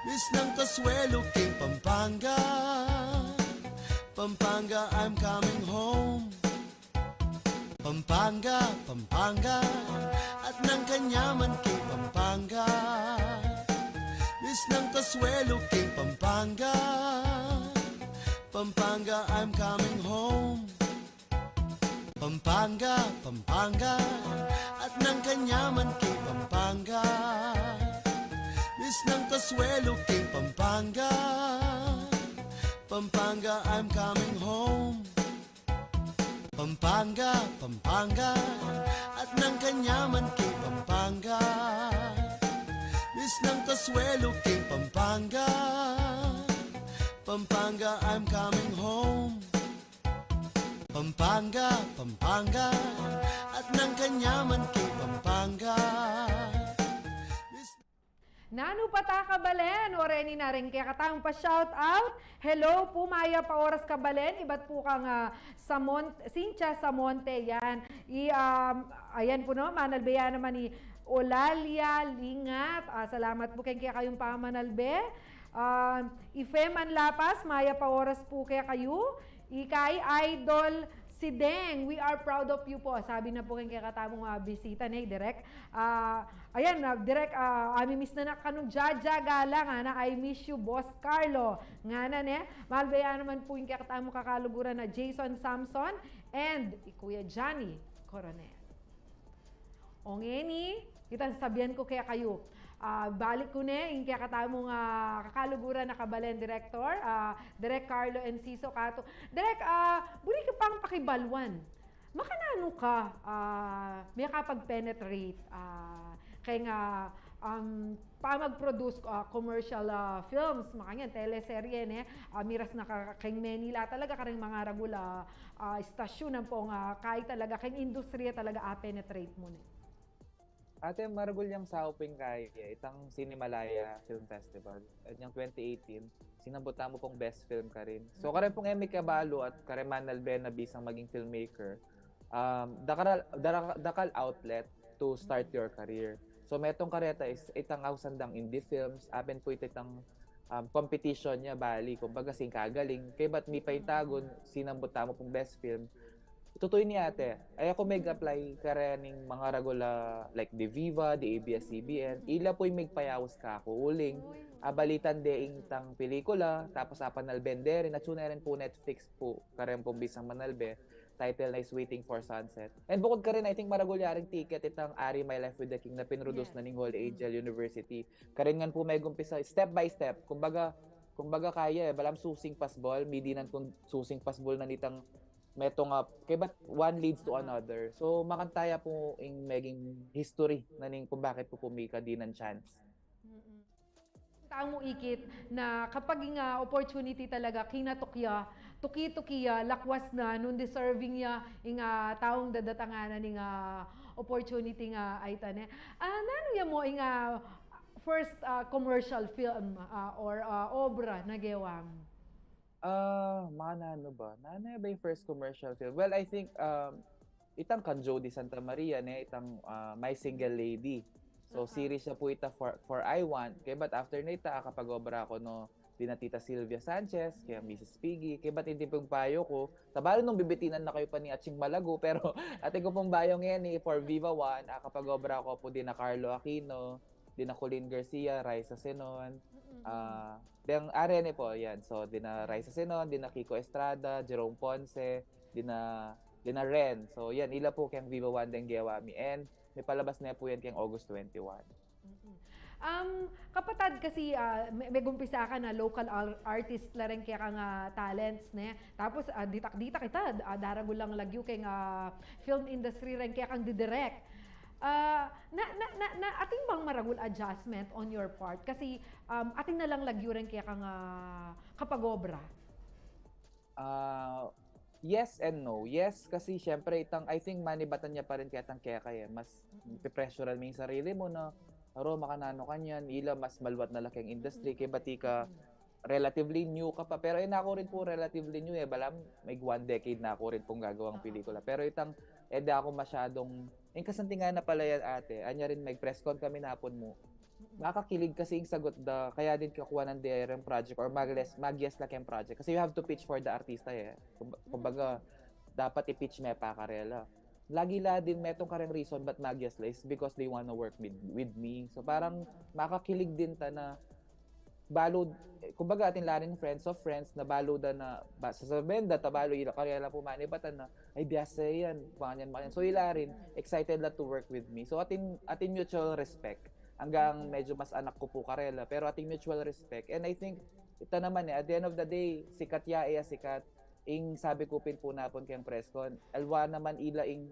Misnang kasuelo king Pampanga. Pampanga, I'm coming home. Pampanga, Pampanga, at nang kanyaman king Pampanga. Misnang kasuelo king Pampanga. Pampanga, I'm coming home. Pampanga, Pampanga, at nang kanyaman king Pampanga. Misnang kasuelo king Pampanga. Pampanga, I'm coming home. Pampanga, Pampanga, at nang kanyaman king Pampanga. Misnang kasuelo king Pampanga. Pampanga, I'm coming home. Pampanga, Pampanga, at nang kanyaman king Pampanga. Nanu pa ta, kabalen? O reni na ring kekatamung pa-shout out. Hello pu, mayap a oras, kabalen. Ibat pu kang, ah, Samon-, Cynthia Samonte, yan. I, um, ayan pu, no, manalbe ya naman i Olalia Lingat. Ah, salamat pu keng kekayung pamanalbe. Ah, i Feman Lapas, mayap a oras pu kekayu. Ikay, Idol Sideng, we are proud of you po. Sabi na pu keng kekatamung, ah, bisita, ne, Direk. Ah, ayan, ah, Direk, ah, amimiss na na kanu, Jaja Galang, ngana, "I miss you, Boss Carlo." Ngana, ne, malbe ya naman pu ing kekatamung kakaluguran a Jason Samson and i Kuya Johnny Coronel. O ngeni, itang sabian ku kekayu. Ah, balik ku ne ing kekatamung, ah, kakaluguran a kabalen, Direktor, ah, Direk Carlo Enciso Cato. Direk, ah, buri ku pang pakibaluan. Makananu ka, ah, mekapag-penetrate, ah, keng, ah, um, pamag-produce, ah, commercial, ah, films, makanyan, teleserye, ne? Ah, miras na ka keng Manila talaga, kareng mangaragul a, ah, istasyon ampong, ah, kaya talaga keng industriya talaga a-penetrate mu, ne? Ate, maragul yang saup ing kaya, itang Cinemalaya Film Festival. At yang twenty eighteen, sinambut tamu pung best film karin. So, karen pung e mi kabalu at karen manalbe na bisang maging filmmaker, um, dakal, dakal, dakal outlet to start your career. So, metung kareta is itang ausan dang indie films, apen pu ita itang, um, competition ya, bali, kumbaga, sing kagaling. Kaybat mi paintagun, sinambut tamu pung best film. Tutu ini, ate, e ku meg-apply karening mangaragul a, like, the Viva, the A B S C B N. Ila pu ing megpayaus kaku uling abalitan de ing itang pelikula, tapos apanalben de rin, at sune rin pu Netflix pu, karen pung bisang manalbe, title na is Waiting for Sunset. And bukut karin, I think maragul ya ring ticket itang Ari, My Life with the King na pinroduce na ning Holy Angel University. Karin ngan pu megumpisa, step by step. Kumbaga, kumbaga kaya, e, balam susing pasbul, midinan kung susing pasbul na nitang metung a, kaybat one leads to another. So, makanyan pu ing meging history na ning kung bakit pu pumika dinan chance. Tamu ikit na kapag ing, ah, opportunity talaga kinatuk ya, tuki-tuki ya, lakwas na, nung deserving ya ing, ah, taung dadatangan na ning, ah, opportunity nga, ay, tane. Ah, nanu ya mu ing, ah, first, ah, commercial film, ah, or, ah, obra na gewa mu? Ah, makananu ba? Nanu ba ing first commercial film? Well, I think, um, itang kang Jody Santa Maria, ne, itang, ah, My Single Lady. So, series ya pu ita for, for I Want. Kaybat after na ita, akapag-obra ku no dina Tita Sylvia Sanchez, kaya Missus Piggy. Kaybat ing timpung payo ku, tabalu nung bibitinan na kayu pa ni Atching Malago, pero atin ku pung bayu ngeni for Viva One, akapag-obra ku pu dina Carlo Aquino, dina Colleen Garcia, Raisa Senon. Ah, deng arene pu, yan. So, dina Raisa Senon, dina Kiko Estrada, Jerome Ponce, dina, dina Ren. So, yan, ila pu keng Viva One deng gewa mi. And mipalabas ne pu yan keng August twenty-one. Um, kapatad, kasi ah, me- megumpisa ka na local ar- artist la rin kaya kang ah, talents, ne? Tapos ah, ditak-ditak ita, ah, daragul lang lagyu keng ah, film industry rin kaya kang didirect. Ah, na, na, na, na, atin bang maragul adjustment on your part? Kasi um, atin na lang lagyu rin kaya kang ah, kapag-obra. Ah, yes and no. Yes, kasi syempre itang, I think manibatan ya pa rin kaya itang keka e. Mas pipressurean mo ing sarili mu na, aro, makananu ka niyan, ila mas maluat na la keng industry, kaybat ika relatively new ka pa. Pero e naku rin pu relatively new e, balamu may one decade na ku rin pung gagawang pelikula. Pero itang, e da ku masyadong, ing kasantingan na pala yan, ate, anya rin mag-press con kami napun mu. Makakilig kasi ing sagut da, kaya din kakuanan de reng project or mag-yes, mag-yes la keng project. Kasi you have to pitch for the artista e. Kum- Kumbaga, dapat i-pitch me pa karela. Lagi la din metung kareng reason ba't mag-yes la is because they wanna work with, with me. So parang makakilig din ta na balu, kumbaga atin la rin friends of friends na balu da na, ba, sasabihan da, tabalu ila karela pu manibatan na, ay, biasa yan, makanyan, makanyan. So ila rin, excited la to work with me. So atin, atin mutual respect. Anggang medyo mas anak ku pu karela, pero atin mutual respect. And I think, ita naman e, at the end of the day, sikat ya, e ya sikat, ing sabi ku pin pu napun keng press con, aliwa naman ila ing,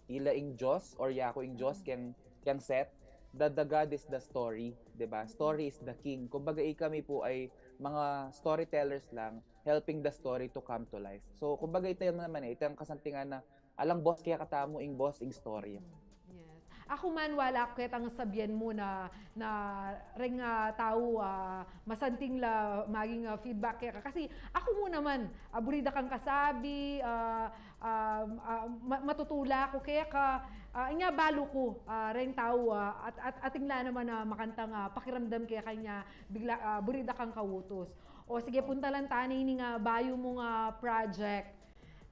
ila ing Diyos, or yaku ing Diyos keng, keng set, the, the God is the story, di ba? Story is the king. Kumbaga, ikami pu ay mga storytellers lang, helping the story to come to life. So, kumbaga, ita naman e, itang kasantingan na alang boss kaya katamu, ing boss ing story. Yes. Aku man, wala ku ketang sabian mu na, na reng ah, tau ah, masanting la maging ah, feedback keka. Kasi aku mu naman, ah, buri da kang kasabi, ah, ah, ah, ma- matutula ku keka, ah, inya balu ku, ah, reng tau ah, at, at, atin la naman na makantang ah, pakiramdam keka inya, bigla, ah, buri da kang kautus. O sige, puntalan ta na ini nga bayu mung ah, project.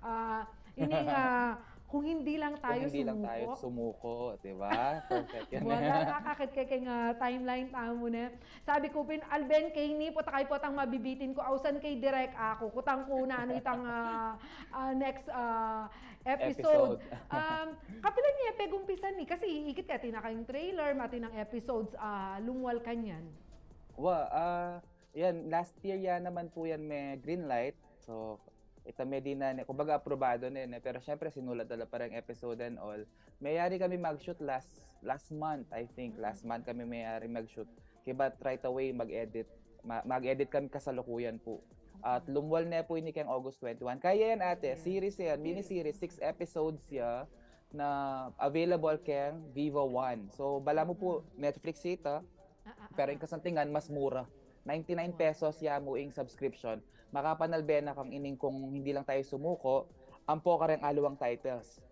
Ah, ini nga, kung hindi lang tayo Kung hindi lang tayo sumuko. Sumuko, di ba? Perfect yan. Wala, nakakakit kaya kaya nga timeline tamu na. Sabi ku pin, Alben, kaya ini po tayo po tang mabibitin ku, ausan kay direct aku, kutang ku na ano itang ah, ah, next ah, episode. Episode. um, kapilan niya pegumpisan ni, kasi ikit ka, atin na kayung trailer, atin nang episodes, ah, lumwal kanyan. Wa, ah, yan, last year ya naman pu yan may green light. So, ita me dinan e, kumbaga aprobado na yan e. Pero syempre, sinulat na la pa reng episode and all. Mayari kami mag-shoot last last month, I think. Last month kami mayari mag-shoot. Kaybat right away, mag-edit. Ma- mag-edit kami kasalukuyan pu. At lumwal na pu ini keng August twenty-one. Kaya yan, ate, series yan, mini series, six episodes ya na available keng Viva One. So, balamu pu, Netflix ita, pero ing kasantingan, mas mura. Ninety-nine pesos ya mu ing subscription. Makapanalbe na kang ining kung hindi lang tayo sumuko, ampo kareng aliwang titles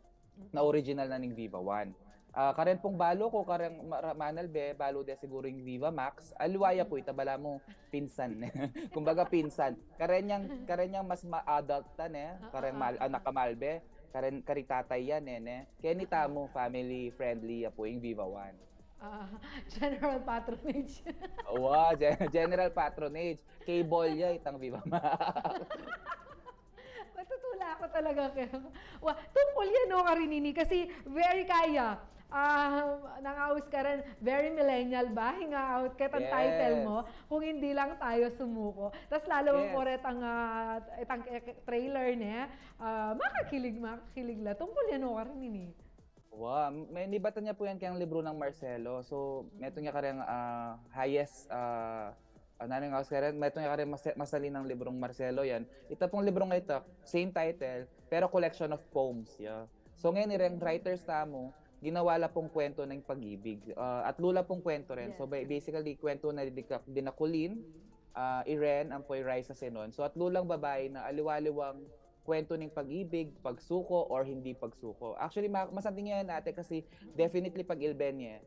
na original na ning Viva One. Ah, karen pung balu ku, kareng ma- manalbe, balu de siguru ing Viva Max, aliwa ya pu, ita balamu pinsan. Kumbaga pinsan. Karen yang, karen yang mas ma-adult ta ne, kareng mal, anak a malbe, karen kari tatay yan e, ne. Keni tamu, family friendly ya pu ing Viva One. Ah, general patronage. Wa, gen- general patronage. Cable ya itang Viva Max. Matutula ako talaga kayo. Wa, tungkol yan, no, karin ini. Kasi very kaya. Ah, nangaus ka rin, very millennial ba? Hinga out ketang Yes. Title mo, kung hindi lang tayo sumuko. Tas lalo Yes. mo rin ang, ah, itang eh, trailer niya, ah, makakilig, makakilig la. Tungkol yan, no, karin ini. Wa, may nibatan ya pu yan keng libru nang Marcelo. So, metung ya kareng ah, highest, ah, ah, nanung aus karen, metung ya kareng mas- masalinang librung Marcelo yan. Ita pung librung ita, same title, pero collection of poems ya. So, ngayon, ireng writers tamu, ginawa la pung kwento ng pag-ibig. Ah, at lula pung kwento rin. So, ba- basically, kwento na didikak dina Colleen, ah, Irene, ampo i Raisa Senon. So, at lulang babae na aliwaliwang kwento ng pag-ibig, pagsuko, or hindi pagsuko. Actually, ma- masanting yan, ate, kasi definitely pag-ilben niya,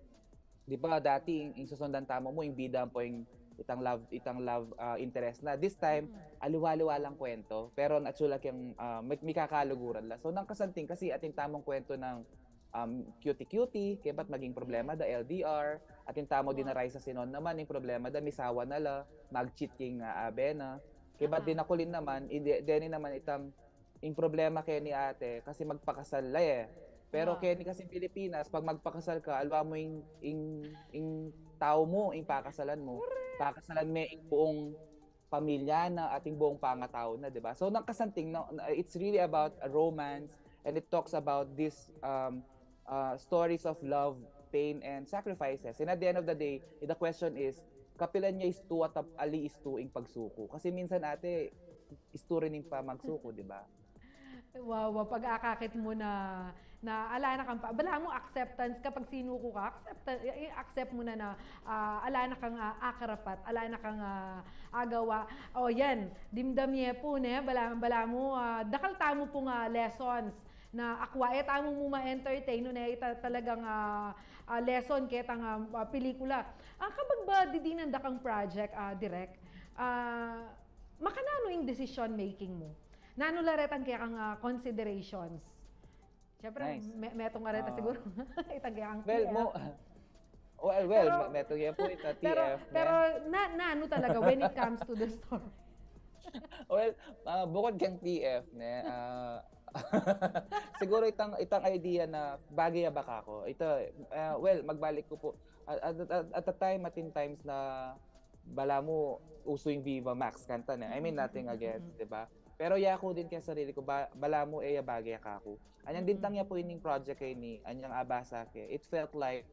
Di ba, dati, ing, ing susundan tamu mu, ing bida mu pu ing itang love, itang love, ah, interest na. This time, aliwa-liwa lang kwento. Pero natsu la keng, ah, mi-, mikakaluguran la. So, nang kasanting kasi atin tamung kwento nang, um, cutie-cutie, kaybat maging problema da, L D R, atin tamu dinaray sa sinon naman, ing problema da, misawa na la, mag-cheat king, ah, abe na. Kaybat dinakulin naman, ide-, deni naman itang ing problema keni ate, kasi magpakasal la e. Pero keni kasi Pilipinas, pag magpakasal ka, aliwa mu ing, ing, ing tau mu, ing pakasalan mu. Pakasalan me ing buung pamilya na at ing buung pangatau na, di ba? So, nang kasanting, no, it's really about a romance, and it talks about this, um, uh, stories of love, pain, and sacrifices. And at the end of the day, the question is, kapilan ya istu at ap-, ali istu ing pagsuku? Kasi minsan ate, istu rin ing pamagsuku, di ba? Wow, wow, pag akakit mu na, na ala na kang pa, balamu acceptance, kapag sinuku ka, accept, i-, accept mu na na, ah, ala na kang, ah, akarapat, ala na kang, ah, agawa. O, yan, dimdam ye pu, ne, bala, balamu, ah, dakal tamu pung, ah, lessons na akwa, e tamu mu ma-entertain, no, ne, ita talagang, ah, ah, lesson ketang, ah, ah, pelikula. Ah, kabang ba didinan dakang project, ah, Direk, ah, makananu ing decision making mu? Nanu la retang kekang, ah, considerations? Siyempre, Nice. me-, metung nga reta Ah. siguru. Itang kekang Well, T F. mo, well, well, Pero- me-, metung ya pu ita, Pero, T F, ne? pero na, nanu talaga when it comes to the story? Well, ah, bukod kang T F, ne, ah, siguro itang, itang idea na bagay ya ba kaku. Ita, ah, well, magbalik ku pu. At, at, at, at the time, atin times na balamu, usu ing Viva Max, kanta ne. I mean, nothing against, di ba? Pero yaku din keng sarili ku, ba, balamu, e ya bagay ya kaku. Anyang dintang ya pu ining project keni, anyang abasa ke, it felt like,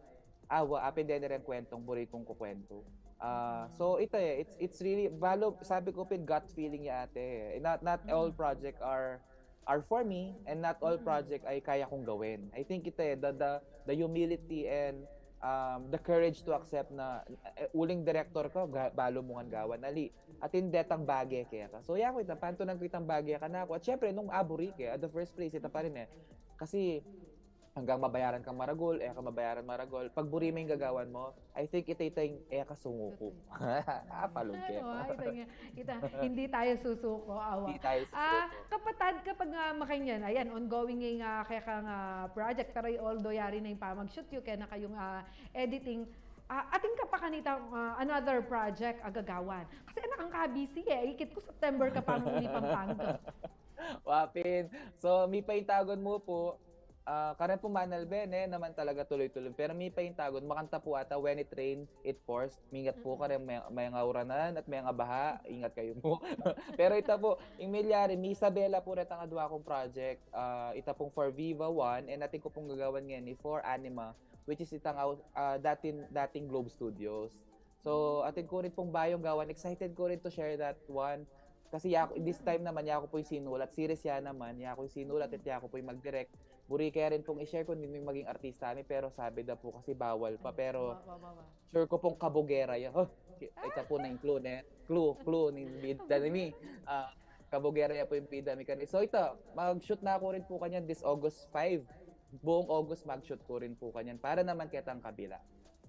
ah, wa, apin deni reng kwentong buri kung kukwento. Ah, so, ita e, it's, it's really, balu, sabi ku pin, gut feeling ya ate e. Not, not all project are, are for me, and not all project ay kaya kung gawin. I think ita e, the, the, the humility and, um, the courage to accept na, eh, uling director ka, ga-, balu mu ngan gawan, ali. Atin detang bage keka. So, yaku ita, pantunan ku itang bage kanaku. At syempre, nung aburi ke, at the first place, ita pa rin e. Kasi, anggang mabayaran kang maragul, e ka mabayaran maragul. Pag buri mu ing gagawan mu, I think ita, ita ing e ka sumuku. Ah, palugke. Ano, ah, ita nga, ita, hindi tayo susuko, awa. Hindi tayo susuko. Ah, kapatad, kapag nga makanyan, ayan, ongoing nga kekang, ah, project, pero although yari na ing pamag-shoot yu, kaya na kayung, ah, editing, ah, atin ka pa kanita, ah, another project a gagawan. Kasi anak ang kabisi e, ikit ku September ka pa mu uli Pampanga. Wa pin. So, mipaintagun mu pu, ah, kareng pu manalbe, ne, naman talaga tuloy-tuloy. Pero mipaintagun, makanta pu ata, When It Rain, It Pours. Mingat pu kareng may, mayang a uranan at mayang a baha, ingat kayu mu. Pero ita pu, ing milyari, misabe la pu retang adwa kung project, ah, ita pung For Viva One, and atin ku pung gagawan ngeni For Anima, which is itang, ah, dating, dating Globe Studios. So, atin ku rin pung bayung gawan, excited ku rin to share that one. Kasi yaku, this time naman, yaku pu ing sinulat, series ya naman, yaku ing sinulat, at yaku pu ing mag-direct. Buri ke rin pung i-share kung ninu ing maging artista mi, pero sabi da pu kasi bawal pa, pero Wa, wa, wa, wa. Sure ku pung kabugera ya. Oh, ita pu na ing clue, ne? Clue, clue ning bida mi. Ah, kabugera ya pu ing bida mi kani. So ita, mag-shoot na ku rin pu kanyan this August five. Buung August mag-shoot ku rin pu kanyan. Para naman ketang kabila.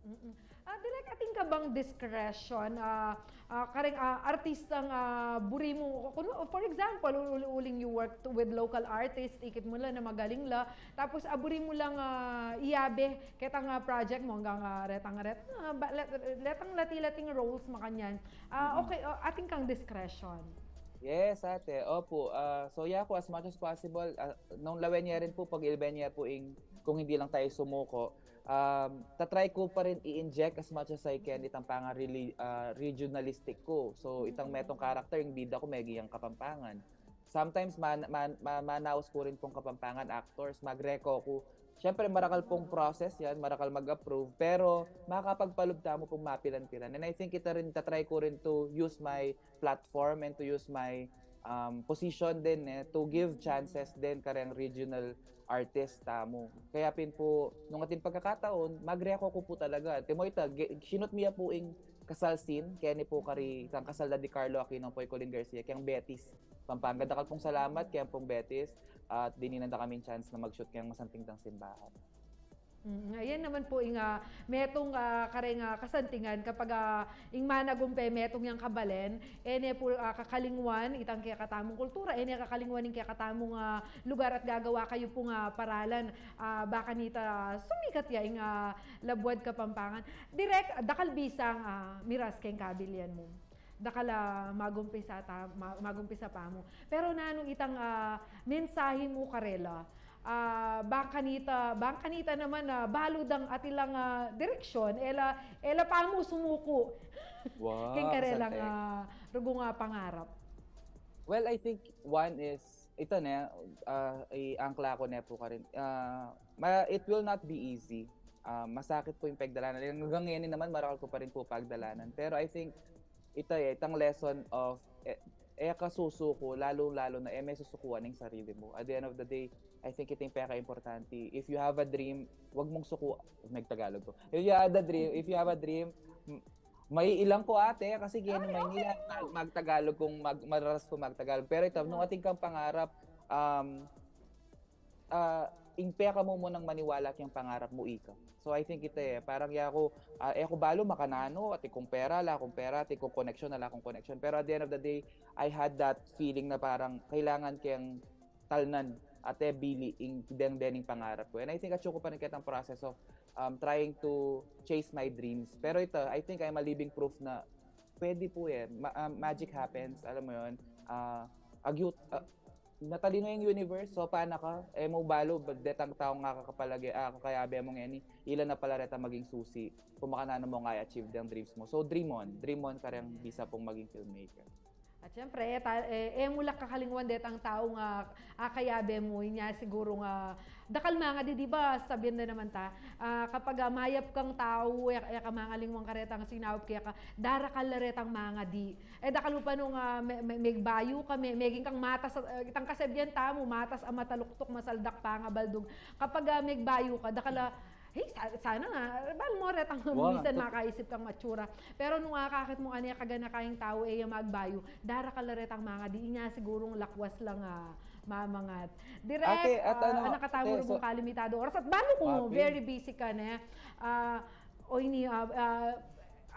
Mm-mm. Ah, Direk, atin ka bang discretion, ah, ah, kareng, ah, artistang, ah, buri mu, kung, for example, ul-, ul-, uling you worked with local artists, ikit mu la na magaling la, tapos, ah, buri mu lang, ah, iyabe ketang, ah, project mu, anggang, ah, retang, ret-, ah, ba-, let-, retang lati-lating roles, makanyan. Ah, okay, ah, atin kang discretion. Yes, ate. Opu. Ah, so, yaku, as much as possible, ah, nung lawen ya rin pu, pag-ilben ya pu ing, kung hindi lang tayo sumuko, um, tatry ku pa rin i-inject as much as I can itang panga-reli-, ah, regionalistic ku. So, itang metong character, ing bida ku, megi yang Kapampangan. Sometimes, man-, man-, ma-, manaus ku rin pung Kapampangan actors, magreko ku. Siyempre, marakal pung process yan, marakal mag-approve, pero makakapagpalub tamu pung mapilan-pilan. And I think ita rin, tatry ku rin to use my platform and to use my, um, position din, eh, to give chances din kareng regional artist tamu. Kaya pin pu, nung atin pagkakataon, magreko ku pu talaga. Timo ita, ge-, sinut mi ya pu ing kasal scene, keni pu kari kang kasal da di Carlo Aquino, Poy Colin Garcia, keng Betis, Pampanga. Dakal pung salamat keng pung Betis, at dininan da kaming chance na mag-shoot keng masanting tang simbahan. Mm, ayan naman pu ing, ah, metung, ah, kareng, ah, kasantingan kapag, ah, ing managumpe metung yang kabalen, e ne pu, ah, kakalingwan itang kekatamung kultura, e ne kakalingwan ing kekatamung, ah, lugar at gagawa kayu pung, ah, paralan, ah, ba kanita sumikat ya ing, ah, Labuad Kapampangan. Direk, dakal bisang, ah, miras keng kabilian mu. Dakal, ah, magumpisa ta-, ma-, magumpisa pa mu. Pero nanu itang, ah, mensahe mu karela? Ah, bang kanita, bang kanita naman, ah, balu dang atilang, ah, direksyon, e la, e la pa mu sumuku. Wow, keng karelang, ah, rugung, ah, pangarap. Well, I think one is, ita ne, ah, iangkla ku ne pu karin. Ah, ma-, it will not be easy. Ah, masakit pu ing pagdalanan. Hanggang ngeni naman, marakal ku pa rin pu pagdalanan. Pero I think, ita e, itang lesson of, e, e ka susuku, lalu-lalu na e me susukuan ing sarili mu. At the end of the day, I think ita ing pekaimportante. If you have a dream, wag mung suku, magtagalog ku. If you have a dream, if you have a dream, m-, maiilang ku ate, kasi kaya naman nila mag-, magtagalog kung mag-, mararas ku magtagalog. Pero ita, nung atin kang pangarap, um, ah, ing peka mu munang maniwala keng pangarap mu, ika. So I think ita e, parang yaku, ah, e ku balu makananu, atin kung pera, ala kung pera, atin kung koneksyon, ala kung koneksyon. Pero at the end of the day, I had that feeling na parang kailangan keng talnan at e bili ing deng dening pangarap ku. And I think atyu ku pa rin ketang process of, um, trying to chase my dreams. Pero ita, I think I'm a living proof na pwede pu e. Ma-, ah, magic happens, alam mo yun. Ah, agyu-, ah, matalino ing universe, so pana ka, e mu balu, ba-, detang taung akakapalage-, ah, kakayabe mu ngeni, ila na pala retang maging susi kung makananu mung i-achieve deng dreams mu. So dream on, dream on kareng bisa pung maging filmmaker. At syempre, e ta-, e, e mu la kakalingwan detang taung, ah, akayabe mu, inya sigurung, ah, dakal mangadi, di ba, sabian da naman ta, ah, kapag, ah, mayap kang tau, e, e ka mangalingwan karetang sinaup keka, darakal la retang mangadi. E dakal mu pa nung, ah, me-, me-, megbayu ka, me-, meging kang matas, ah, itang kasabian tamu, matas a mataluktuk, masaldak pangabaldug. Kapag, ah, megbayu ka, dakal la, hey, sa-, sana nga, bal mo retang minsan makaisip kang matsura. Pero nung akakit mu ane kaganaka ing tau, e ya magbayu, darakal la retang mangadi, inya sigurung lakwas lang, ah, mamangat. Direk, ate, at ah, ano, anak katamu ate, rugong so kalimitado oras at balu ku, very busy ka ne. Ah, o ini, ah, ah,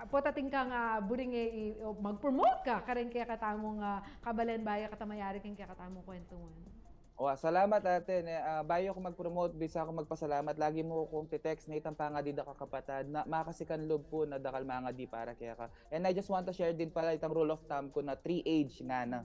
pota atin kang, ah, buring e, i-, o, mag-promote ka kareng kekatamung, ah, kabalen, baya kata mayari keng kekatamung kwentuhan. Wa, salamat ate, ne, ah, bayu ku mag-promote, bisa ku magpasalamat, lagi mu kung ti-text ne itang pangadi da ka kapatad, na makasikan lub pu na dakal mangadi para keka. And I just want to share din pala itang rule of thumb ku na three H ngana.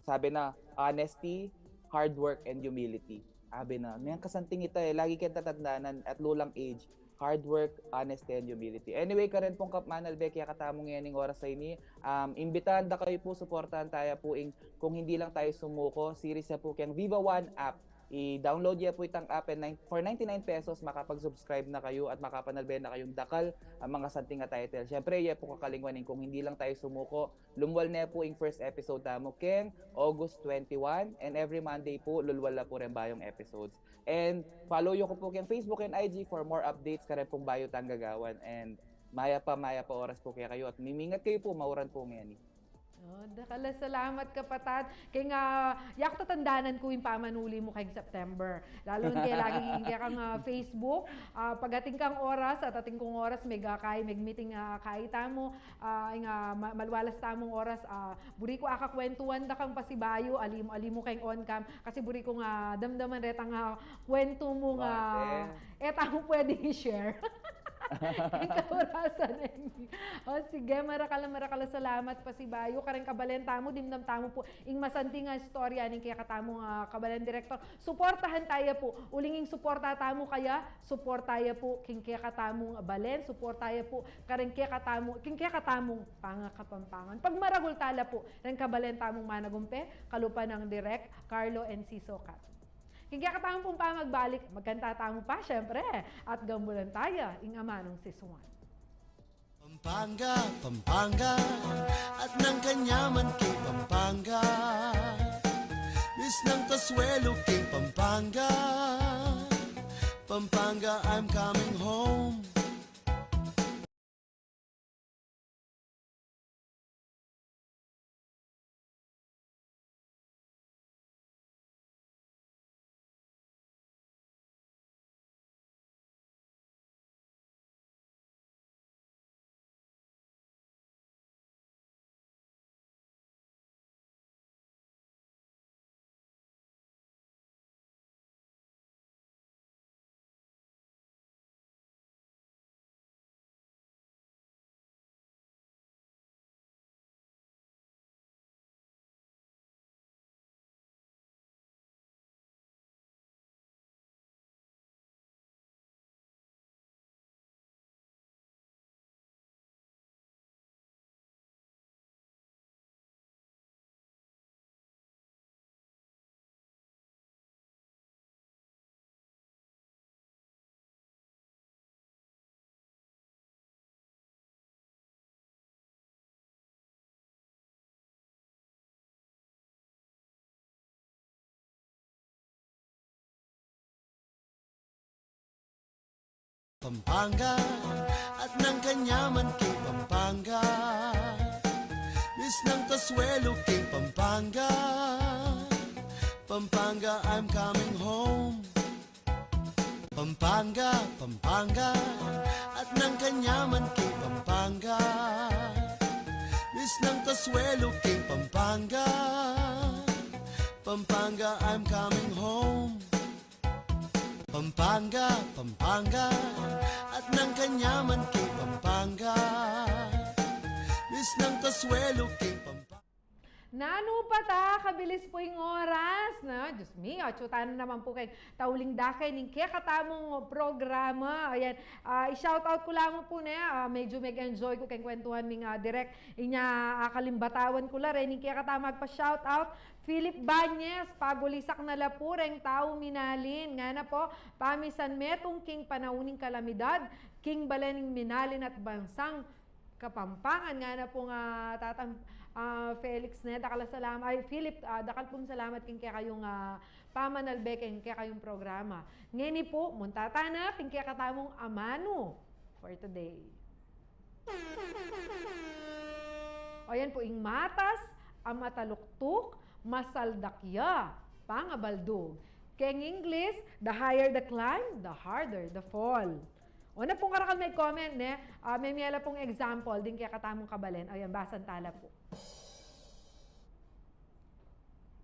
Sabi na, honesty, hard work, and humility. Sabi na, meng kasanting ita e, lagi keng tatandanan at lulang age, hard work, honesty, and humility. Anyway, karen pung Kap Manalbe, kekatamu ngening oras a ini, um, imbitahan da kayu pu, suportahan taya pu ing Kung Hindi Lang Tayo Sumuko series ya pu keng Viva One app. I-download ya pu itang app, and nine, for ninety-nine pesos, makapag-subscribe na kayu at makapanalbe na kayung dakal a makasanting a title. Siyempre, ya pu kakalingwan ing Kung Hindi Lang Tayo Sumuko, lumual ne pu ing first episode tamu keng August twenty-one, and every Monday pu, lulual la pu reng bayung episodes. And follow yu ku pu keng Facebook and I G for more updates karen pung bayu tang gagawan. And mayap a, mayap a oras pu kekayu at mimingat kayu pu, mauran pu ngeni. O, dakal a salamat, kapatad. Keng, ah, yaku tatandanan ku ing pamanuli mu keng September. Lalu ne lagi ing kekang, ah, Facebook, ah, pag atin kang oras at atin kung oras, megakay, meg-meeting, ah, kaya tamu, ah, ing, ah, ma-, malualas tamung oras, ah, buri ku akakwentuan da kang pasibayu, ali mu, ali mu keng on cam, kasi buri kung, ah, damdaman retang, ah, kwentu mu nga, e tamu pwedeng i-share. Keng kaurasan, e. O, sige, marakal a, marakal a salamat pasibayu kareng kabalen tamu, dimdam tamu pu ing masanting a istorya ning kekatamung, ah, kabalen, direktor. Suportahan taya pu. Uling ing suporta tamu kaya, suporta ya pu king kekatamung balen, suporta ya pu kareng kekatamu, king kekatamung pangakapampangan. Pagmaragul tala pu reng kabalen tamung managumpe, kalupa nang Direk Carlo Enciso Cat. King kekatamu pung pamagbalik, magkanta tamu pa, siyempre, at gambulan taya ing amanung sisuan. Pampanga, Pampanga, at nang kanyaman king Pampanga. Miss ng Kasuelo king Pampanga. Pampanga, I'm coming home. Pampanga, at nang kanyaman king Pampanga. Miss nang kasuelo king Pampanga. Pampanga, I'm coming home. Pampanga, Pampanga, at nang kanyaman king Pampanga. Miss nang kasuelo king Pampanga. Pampanga, I'm coming home. Pampanga, Pampanga, at nang kanyaman king Pampanga. Miss nang kasuelo king Pampanga. Nanu pa ta, kabilis pu ing oras, no? Diyos mio, atsu tana naman pu keng tauling dakay ning kekatamung programa. Ayan, ah, i-shout out ku la mu pu, ne, ah, medyo meg-enjoy ku keng kwentuhan ming, ah, direk. Inya, ah, kalimbatawan ku la reng kekatamung magpa-shout out. Philip Bañez, pagulisak na la pu reng tau minalin. Ngana pu, pamisan metung king panaun ning kalamidad, king balen ning minalin at bansang Kapampangan. Ngana pung, ah, Tatang, ah, Felix, ne, dakal a salam-, ay, Philip, ah, dakal pung salamat king kekayung, ah, pamanalbe king kekayung programa. Ngeni pu, munta tana king kekatamung amanu for today. O yan pu, ing matas a mataluktuk, masaldak ya pangabaldug. Keng English, the higher the climb, the harder the fall. O na pung karakal me-comment, ne? Ah, memie la pung example ding kekatamung kabalen. O yan, basan ta la pu.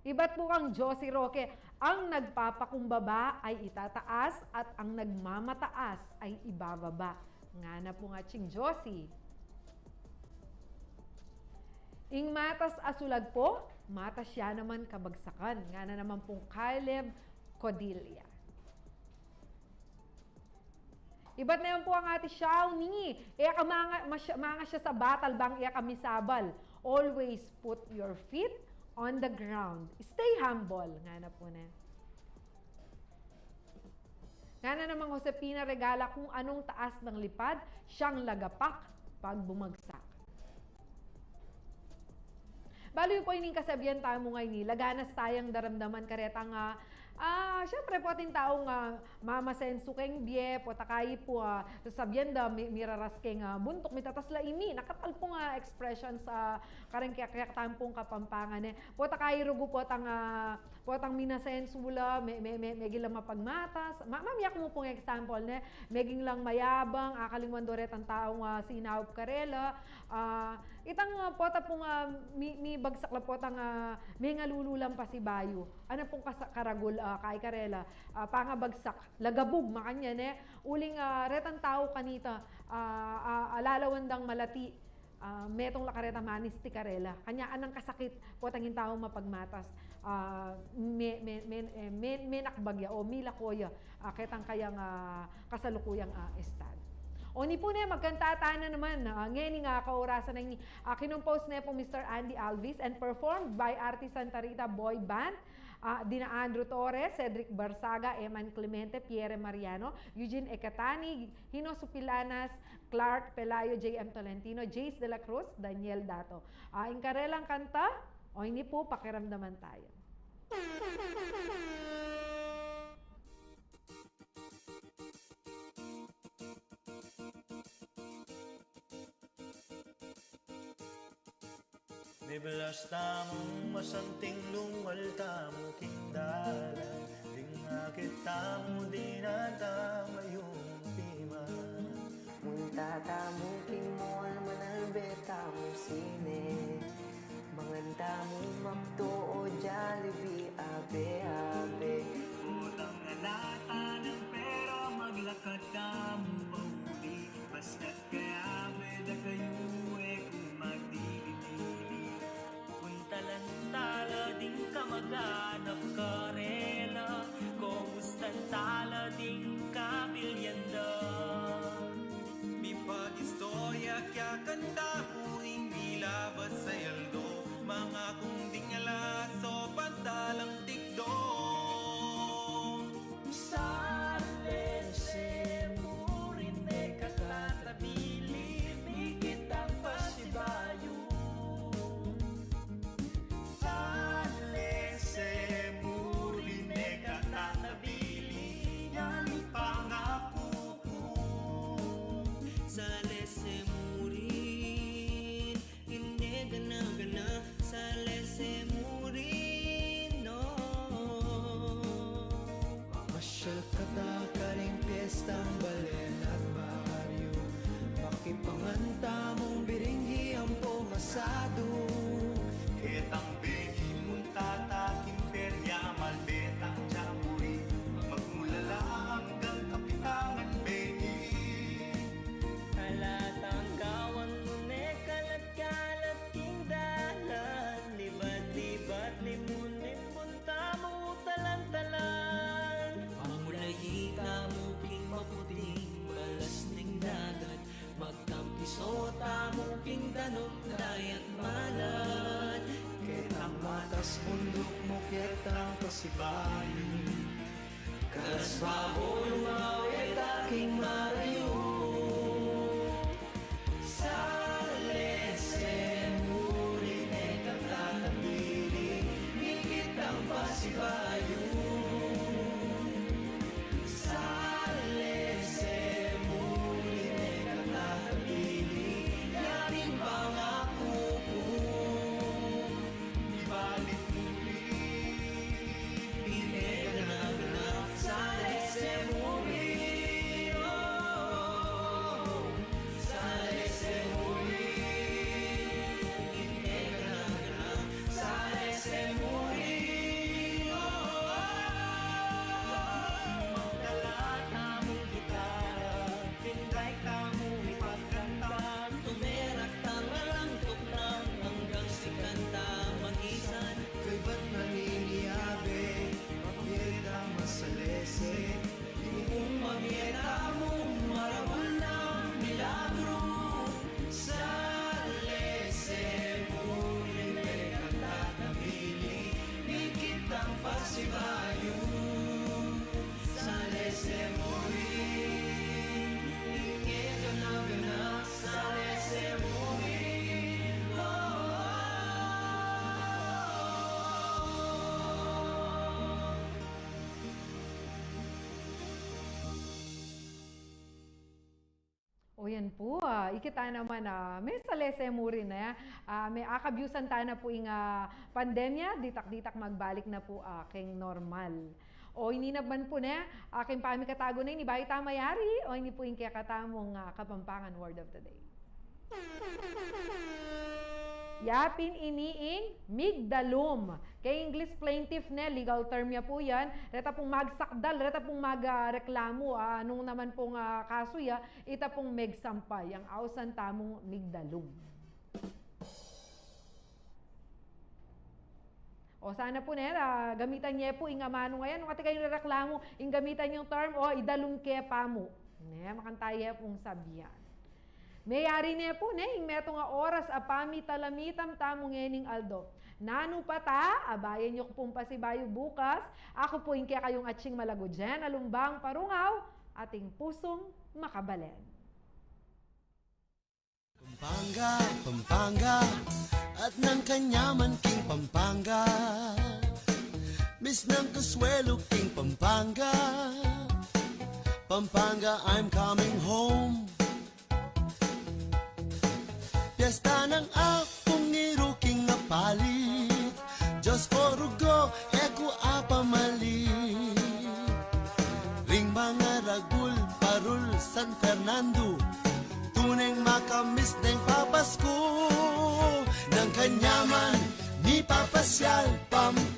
Ibat pu kang Josie Roque, ang nagpapakumbaba ay itataas at ang nagmamataas ay ibababa. Ngana pung atsing Josie. Ing matas a sulag pu, matas ya naman kabagsakan. Ngana naman pung Caleb Codilla. Ibat naman pu ang Ate Shawnee, e ka manga-, masya-, manga siya sa batal bang e ka misabal. Always put your feet on the ground. Stay humble. Ngana pu, ne. Ngana namang Josepina Regala, kung anong taas ng lipad, siyang lagapak pag bumagsak. Balu yu pu ining kasabian tamu ngeni, laganas tayang daramdaman karetang, ah, ah, siyempre pu atin taung, ah, mamasensu keng bie, pota kayi pu, ah, sasabian da, mi-, miraras keng, ah, buntuk, mitatas la imi, nakatal pung, ah, expression sa kareng kaya, kaya tampung Kapampangan, e. Pota kayi rugu, potang, ah, potang minasensu la, me-, me-, me-, meging lang mapagmatas. Ma-, mamie ku mu pung example, ne, meging lang mayabang, akalingwan do retang taung, ah, sinaup karela. Ah, itang, ah, pota pung, ah, mi-, mibagsak la potang, ah, mengalulu lang pasibayu. Ana pung kasa-, karagul, ah, kayi karela, ah, pangabagsak, lagabug, makanyan, ne. Uling, ah, retang tau kanita, ah, ah, alalawan dang malati, ah, metung la kareta, manisti karela. Kanya anang kasakit, potang ing taung mapagmatas, ah, me-, me-, me-, eh, me-, menakbag ya o milako ya, ah, ketang kayang, ah, kasalukuyang, ah, estado. O ni pu, ne, magkanta tana naman, ah, ngeni nga kaurasan na ini, ah, kinompose ne pu Mister Andy Alvis and performed by Artisan Tarita Boy Band, ah, dina Andrew Torres, Cedric Barzaga, Eman Clemente, Pierre Mariano, Eugene Ecatani, Hino Supilanas, Clark Pelayo, J M Tolentino, Jace de la Cruz, Daniel Dato. Ah, ing karelang kanta, o ini pu, Pakiramdaman Tayo. Miblas tamung masanting, lungal tamu king dalan, ding akit tamu dinan ta mayung piman. Munta tamu king mall, manalbe tamu sine, mangan tamu McDo o Jollibee, abe, abe. Utang na lata ng pera, maglakad tamu pauli, basta Kaya me da kayu e ku magdili-dili. Puntalan tala ding kamag-anak karela, komustan tala ding kabilyan da. Mipag-istorya kya kanta mu ing milabas a aldo, mangakung ding ala so pantalang tikdo. Sale se mu rin de katatabili, mikit ang pasibayu. Sale se Kata karing piestang balen at baryu, makipangan tamung biringhi ampong asadu. Ketang bengi munta ta king perya, malbe tang jamboree, magmula la anggang kapitangan bengi. Ala tang gawan mu ne kalat-kalat king dalan, libat-libat limun-limun tamu talan-talan. Mamulahi tamu king maputing balas ning dagat, magtampiso tamu king danum dayat malat. Ketang matas bunduk mu ketang pasibayu, karas babu lumawe ta king marayu. Salese mu rin e kang tatabili, mikit tang pasibayu. Salese mu rin e kang tatabili, yan ing pangaku ku. Ibalik mu rin, ing e ka na ganap, salese mu rin, oh, salese mu rin, ing e ka na ganap, salese mu rin, oh. Magdala tamung gitara, tinday tamu ipagkanta, tumerak tang alang tuknang anggang sikan ta mangisan. Kaybat na nini abe, mabie ta masalese, ing mung mabie tamung maragul nang milagru. Salese mu rin e kang tatabili, mikit tang pasibayu. Salese mu rin, ing e ka na ganap, salese mu rin, oh. O yan pu, ah, ikit ta naman, ah, me salese mu rin, e. Ah, me akabyusan ta na pu ing, ah, pandemya, ditak-ditak magbalik na pu, ah, king normal. O ini naman pu ne, aking pamikatago na ini, bayu ta mayari, o ini pu ing kekatamung, ah, Kapampangan Word of the Day. Ya pin ini ing migdalum. Keng English plaintiff ne, legal term ya pu yan. Reta pung magsakdal, reta pung mag, ah, reklamu, ah, nung naman pung, ah, kasu ya, ita pung megsampay, yang ausan tamung migdalum. O sana pu ne, ah, gamitan ye pu ing amanu ngeni, nung atin kayung rereklamu, ing gamitan yung term, o idalum ke pamu. Ne, makanta ye pung sabyan. Meyari ne pu ne, ing metung a oras a pamitalamitam tamu ngening aldo. Nanu pa ta, abayan yu ku pung pasibayu bukas. Aku pu ing kekayung atsing malagu Jen Alumbang Parungaw, ating pusung makabalen. Pampanga, Pampanga, at nang kanyaman king Pampanga. Miss nang kasuelo king Pampanga. Pampanga, I'm coming home. Piyesta nang Apung Iru king Apalit, Diyos ko rugo, e ku apamalit. Ring mangaragul parul San Fernando, tuneng makamiss deng papasku. Nang kanyaman mipapasyal Pampanga.